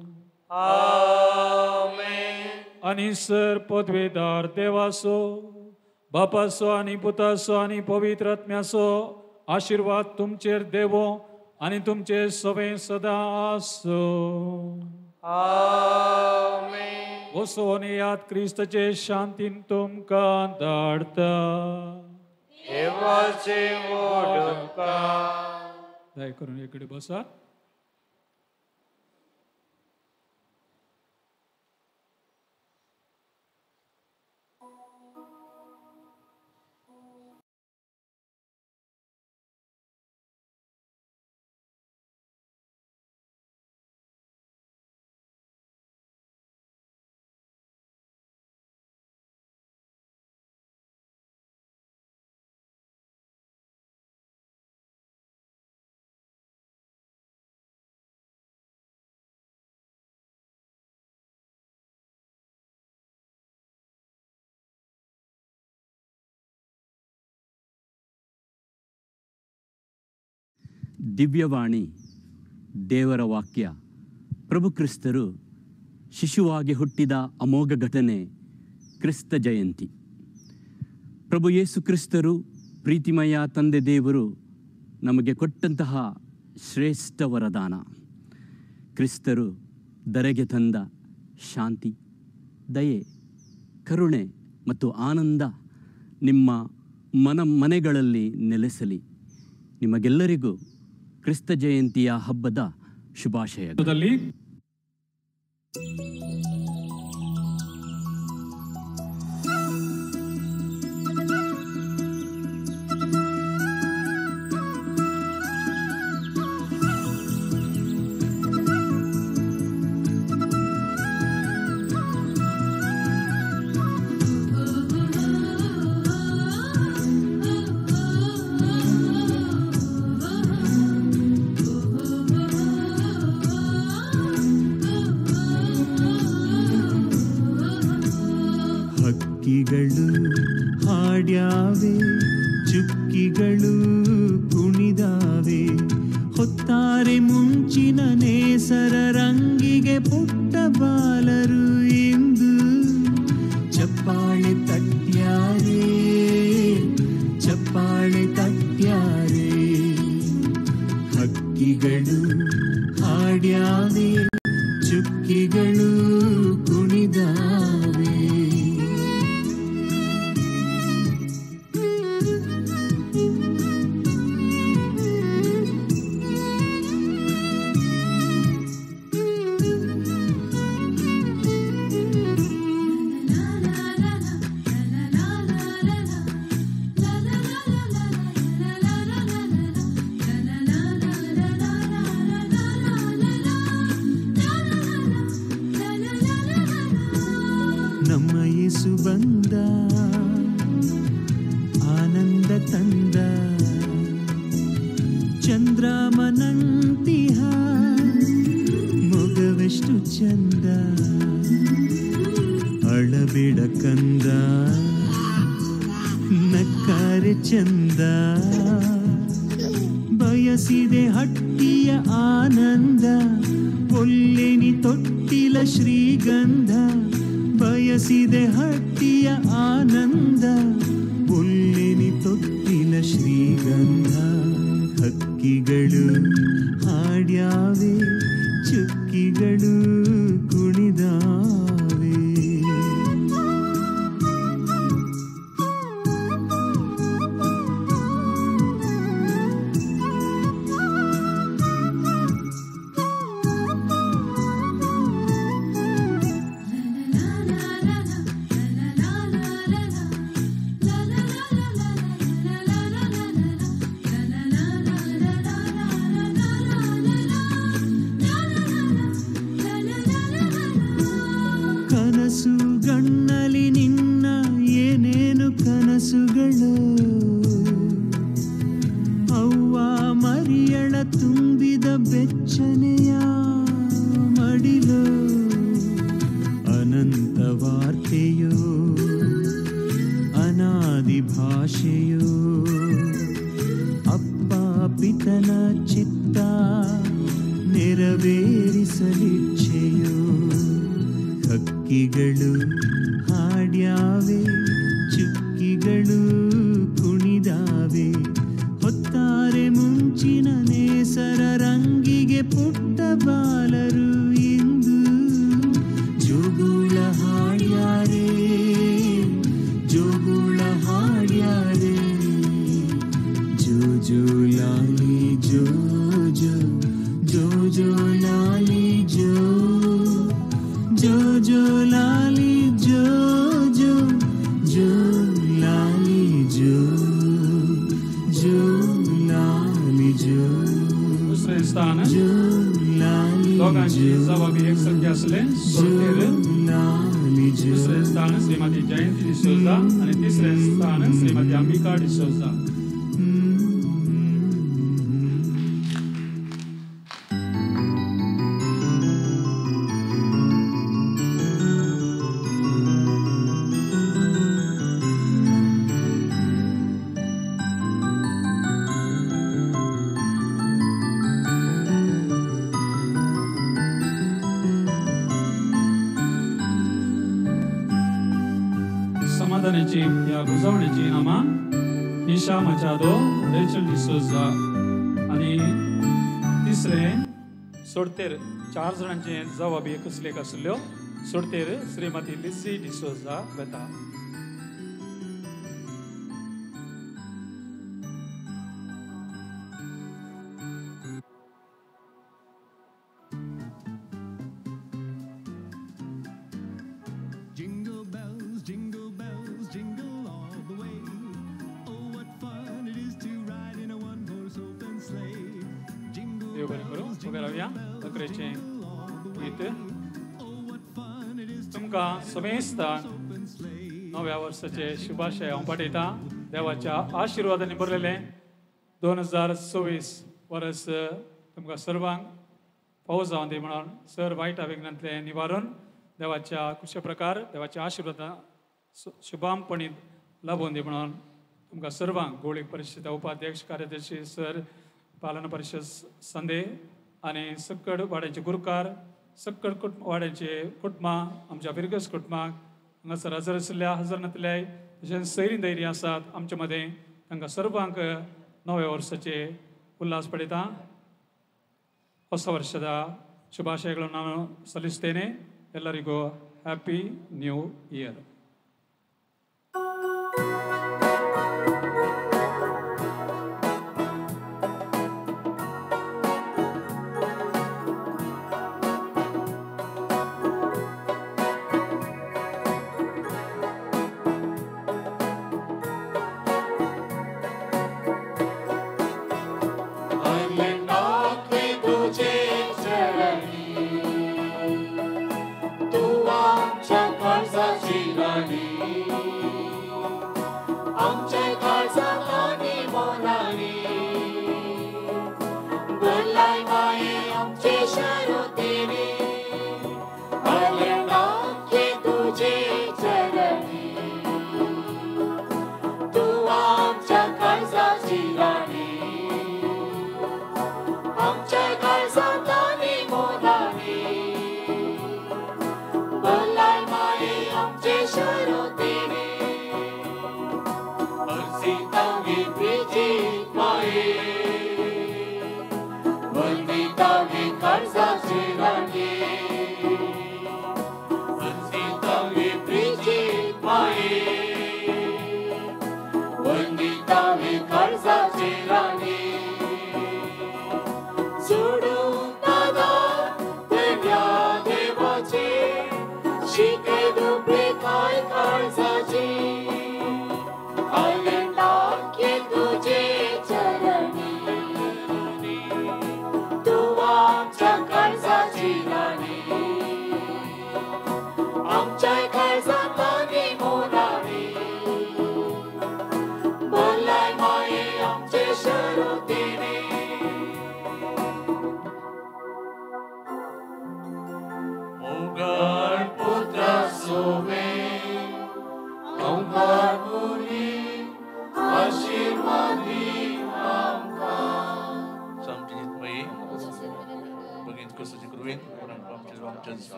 आमेन. आनी सर पदवेदार देवाचो बापाचो आनी पुताचो आनी पवित्र आत्म्याचो आशिर्वाद तुमचेर देवो आनी तुमचे सवें सदां आसूं. आमेन. वसोन याद क्रिस्ताचे शांतीन तुमकां धाडटा. देवाचे उपकार. दया करून इकडे बसा. ದಿವ್ಯವಾಣಿ, ದೇವರ ವಾಕ್ಯ, ಪ್ರಭು ಕ್ರಿಸ್ತರು ಶಿಶುವಾಗಿ ಹುಟ್ಟಿದ ಅಮೋಘ ಘಟನೆ ಕ್ರಿಸ್ತ ಜಯಂತಿ. ಪ್ರಭು ಯೇಸು ಕ್ರಿಸ್ತರು ಪ್ರೀತಿಮಯ ತಂದೆ ದೇವರು ನಮಗೆ ಕೊಟ್ಟಂತಹ ಶ್ರೇಷ್ಠ ವರದಾನ. ಕ್ರಿಸ್ತರು ಧರೆಗೆ ತಂದ ಶಾಂತಿ, ದಯೆ, ಕರುಣೆ ಮತ್ತು ಆನಂದ ನಿಮ್ಮ ಮನೆಗಳಲ್ಲಿ ನೆಲೆಸಲಿ. ನಿಮಗೆಲ್ಲರಿಗೂ ಕ್ರಿಸ್ತ ಜಯಂತಿಯ ಹಬ್ಬದ ಶುಭಾಶಯಗಳು. ಹಕ್ಕಿಗಳು ಹಾಡ್ಯಾವೆ, ಚುಕ್ಕಿಗಳು ಕುಣಿದಾವೆ, ಹೊತ್ತಾರೆ ಮುಂಚಿನ ನೇಸರ ರಂಗಿಗೆ ಪುಟ್ಟ ಬಾಲರು ಇಂದು ಚಪ್ಪಾಳೆ ತಟ್ಯಾರೆ, ಚಪ್ಪಾಳೆ ತಟ್ಯಾರೆ. ಹಕ್ಕಿಗಳು ಹಾಡ್ಯಾವೆ, ಚುಕ್ಕಿಗಳು ಕುಣಿದಾವೆ. ನಮ್ಮ ಯೇಸು ಬಂದ, ಆನಂದ ತಂದ, ಚಂದ್ರಮನಂತಿಹ ಮೊಗವೆಷ್ಟು ಚಂದ, ಅಳಬೇಡ ಕಂದ, ನಕ್ಕಾರೆ ಚಂದ, ಬಯಸಿದೆ ಹಟ್ಟಿಯ ಆನಂದ, ಒಲ್ಲೆನಿ ತೊಟ್ಟಿಲ ಶ್ರೀಗಂಧ, ಬಯಸಿದೆ ಹಟ್ಟಿಯ ಆನಂದ, ಒಲ್ಲೆನಿ ತೊಟ್ಟಿಲ ಶ್ರೀಗಂಧ. ಹಕ್ಕಿಗಳು ಹಾಡ್ಯಾವೆ, ಚುಕ್ಕಿಗಳು ಕುಣಿದಾವೆ. ಕನಸು ಗಣ್ಣಲಿ ನಿನ್ನ ಏನೇನು ಕನಸುಗಳು, ಅವ್ವ ಮರಿಯಳ ತುಂಬಿದ ಬೆಚ್ಚನೆಯ ಮಡಿಲು, ಅನಂತ ವಾರ್ತೆಯೋ ಅನಾದಿ ಭಾಷೆಯೋ, ಅಪ್ಪ ಪಿತನ ಚಿತ್ತ ನೆರವೇರಿಸಲಿಚ್ಛೆಯೋ. ಹಕ್ಕಿಗಳು ಹಾಡ್ಯಾವೆ, ಚುಕ್ಕಿಗಳು ಕುಣಿದಾವೆ, ಹೊತ್ತಾರೆ ಮುಂಚಿನ ನೇಸರ ರಂಗಿಗೆ ಪುಟ್ಟ ಬಾಲರು ಇಂದು ಜೋಗುಳ ಹಾಡ್ಯಾರೆ, ಜೋಗುಳ ಹಾಡ್ಯಾರೆ. ಜೋ ಜೋ ಲಾಲಿ ಜೋ ಜೋ, ಜೋ ಜೋ ಲಾಲಿ ಜೋ, ಜೋ ಜೋ ಲಾಲಿ ಜೋ ಜೋ, ಜೋ ಲಾಲಿ ಜೋ, ಜೋ ಲಾಲಿ ಜೋ. दुसरें स्थान ಜೋ ಲಾಲಿ दोगांची ಜೋ, जबाबी एकसारखी आसले सोडतेर. ಲಾಲಿ ಜೋ. दुसरें स्थान श्रीमती जयंती डिसोजा आनी तिसरें स्थान श्रीमती अंबिका डिसोजा. पुजवणेची ह्या पुजवणेची नामां निशा मचादो, रेचल डिसोजा आनी तिसरें सोडतेर 4 जाणांचे जवाबी एकच लेख आशिल्ल्यो सोडतेर श्रीमती लिझी डिसोजा वेता. Jingle bells, jingle all the way. Oh, what fun it is to ride in a one-horse open sleigh. Jingle bells, उबे रावया तकरेचें गीत तुमकां समेस्तांक नव्या वर्साचे शुभाशय हांव पाठयतां. देवाच्या आशिर्वादांनी भरलेलें 2024 वर्स तुमकां सर्वांक फावो जावन दी म्हणून सर वायट विघ्नांतलें निवारून देवाच्या कुशे प्रकार देवाच्या आशिर्वादां शुभामपणी लाभून दी म्हणून तुमकां सर्वांक गोळीक परिशद उपाध्यक्ष कार्यदर्शी सर पालन परिशद संदे आनी सक्कड वाड्याचे गुरुकार सक्कड वाड्याचे कुटुंबां आमच्या फिरगस कुटुंबाक हांगासर हजर आशिल्ल्या हजर नातल्या तशेंच सैरी धैर्य आसात आमचे मदें तांकां सर्वांक नव्या वर्साचे उल्हास पडयता. ಹೊಸ ವರ್ಷದ ಶುಭಾಶಯಗಳನ್ನು ನಾನು ಸಲ್ಲಿಸ್ತೇನೆ. ಎಲ್ಲರಿಗೂ happy new year.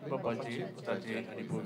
Babaji, Putaji, and Ibu,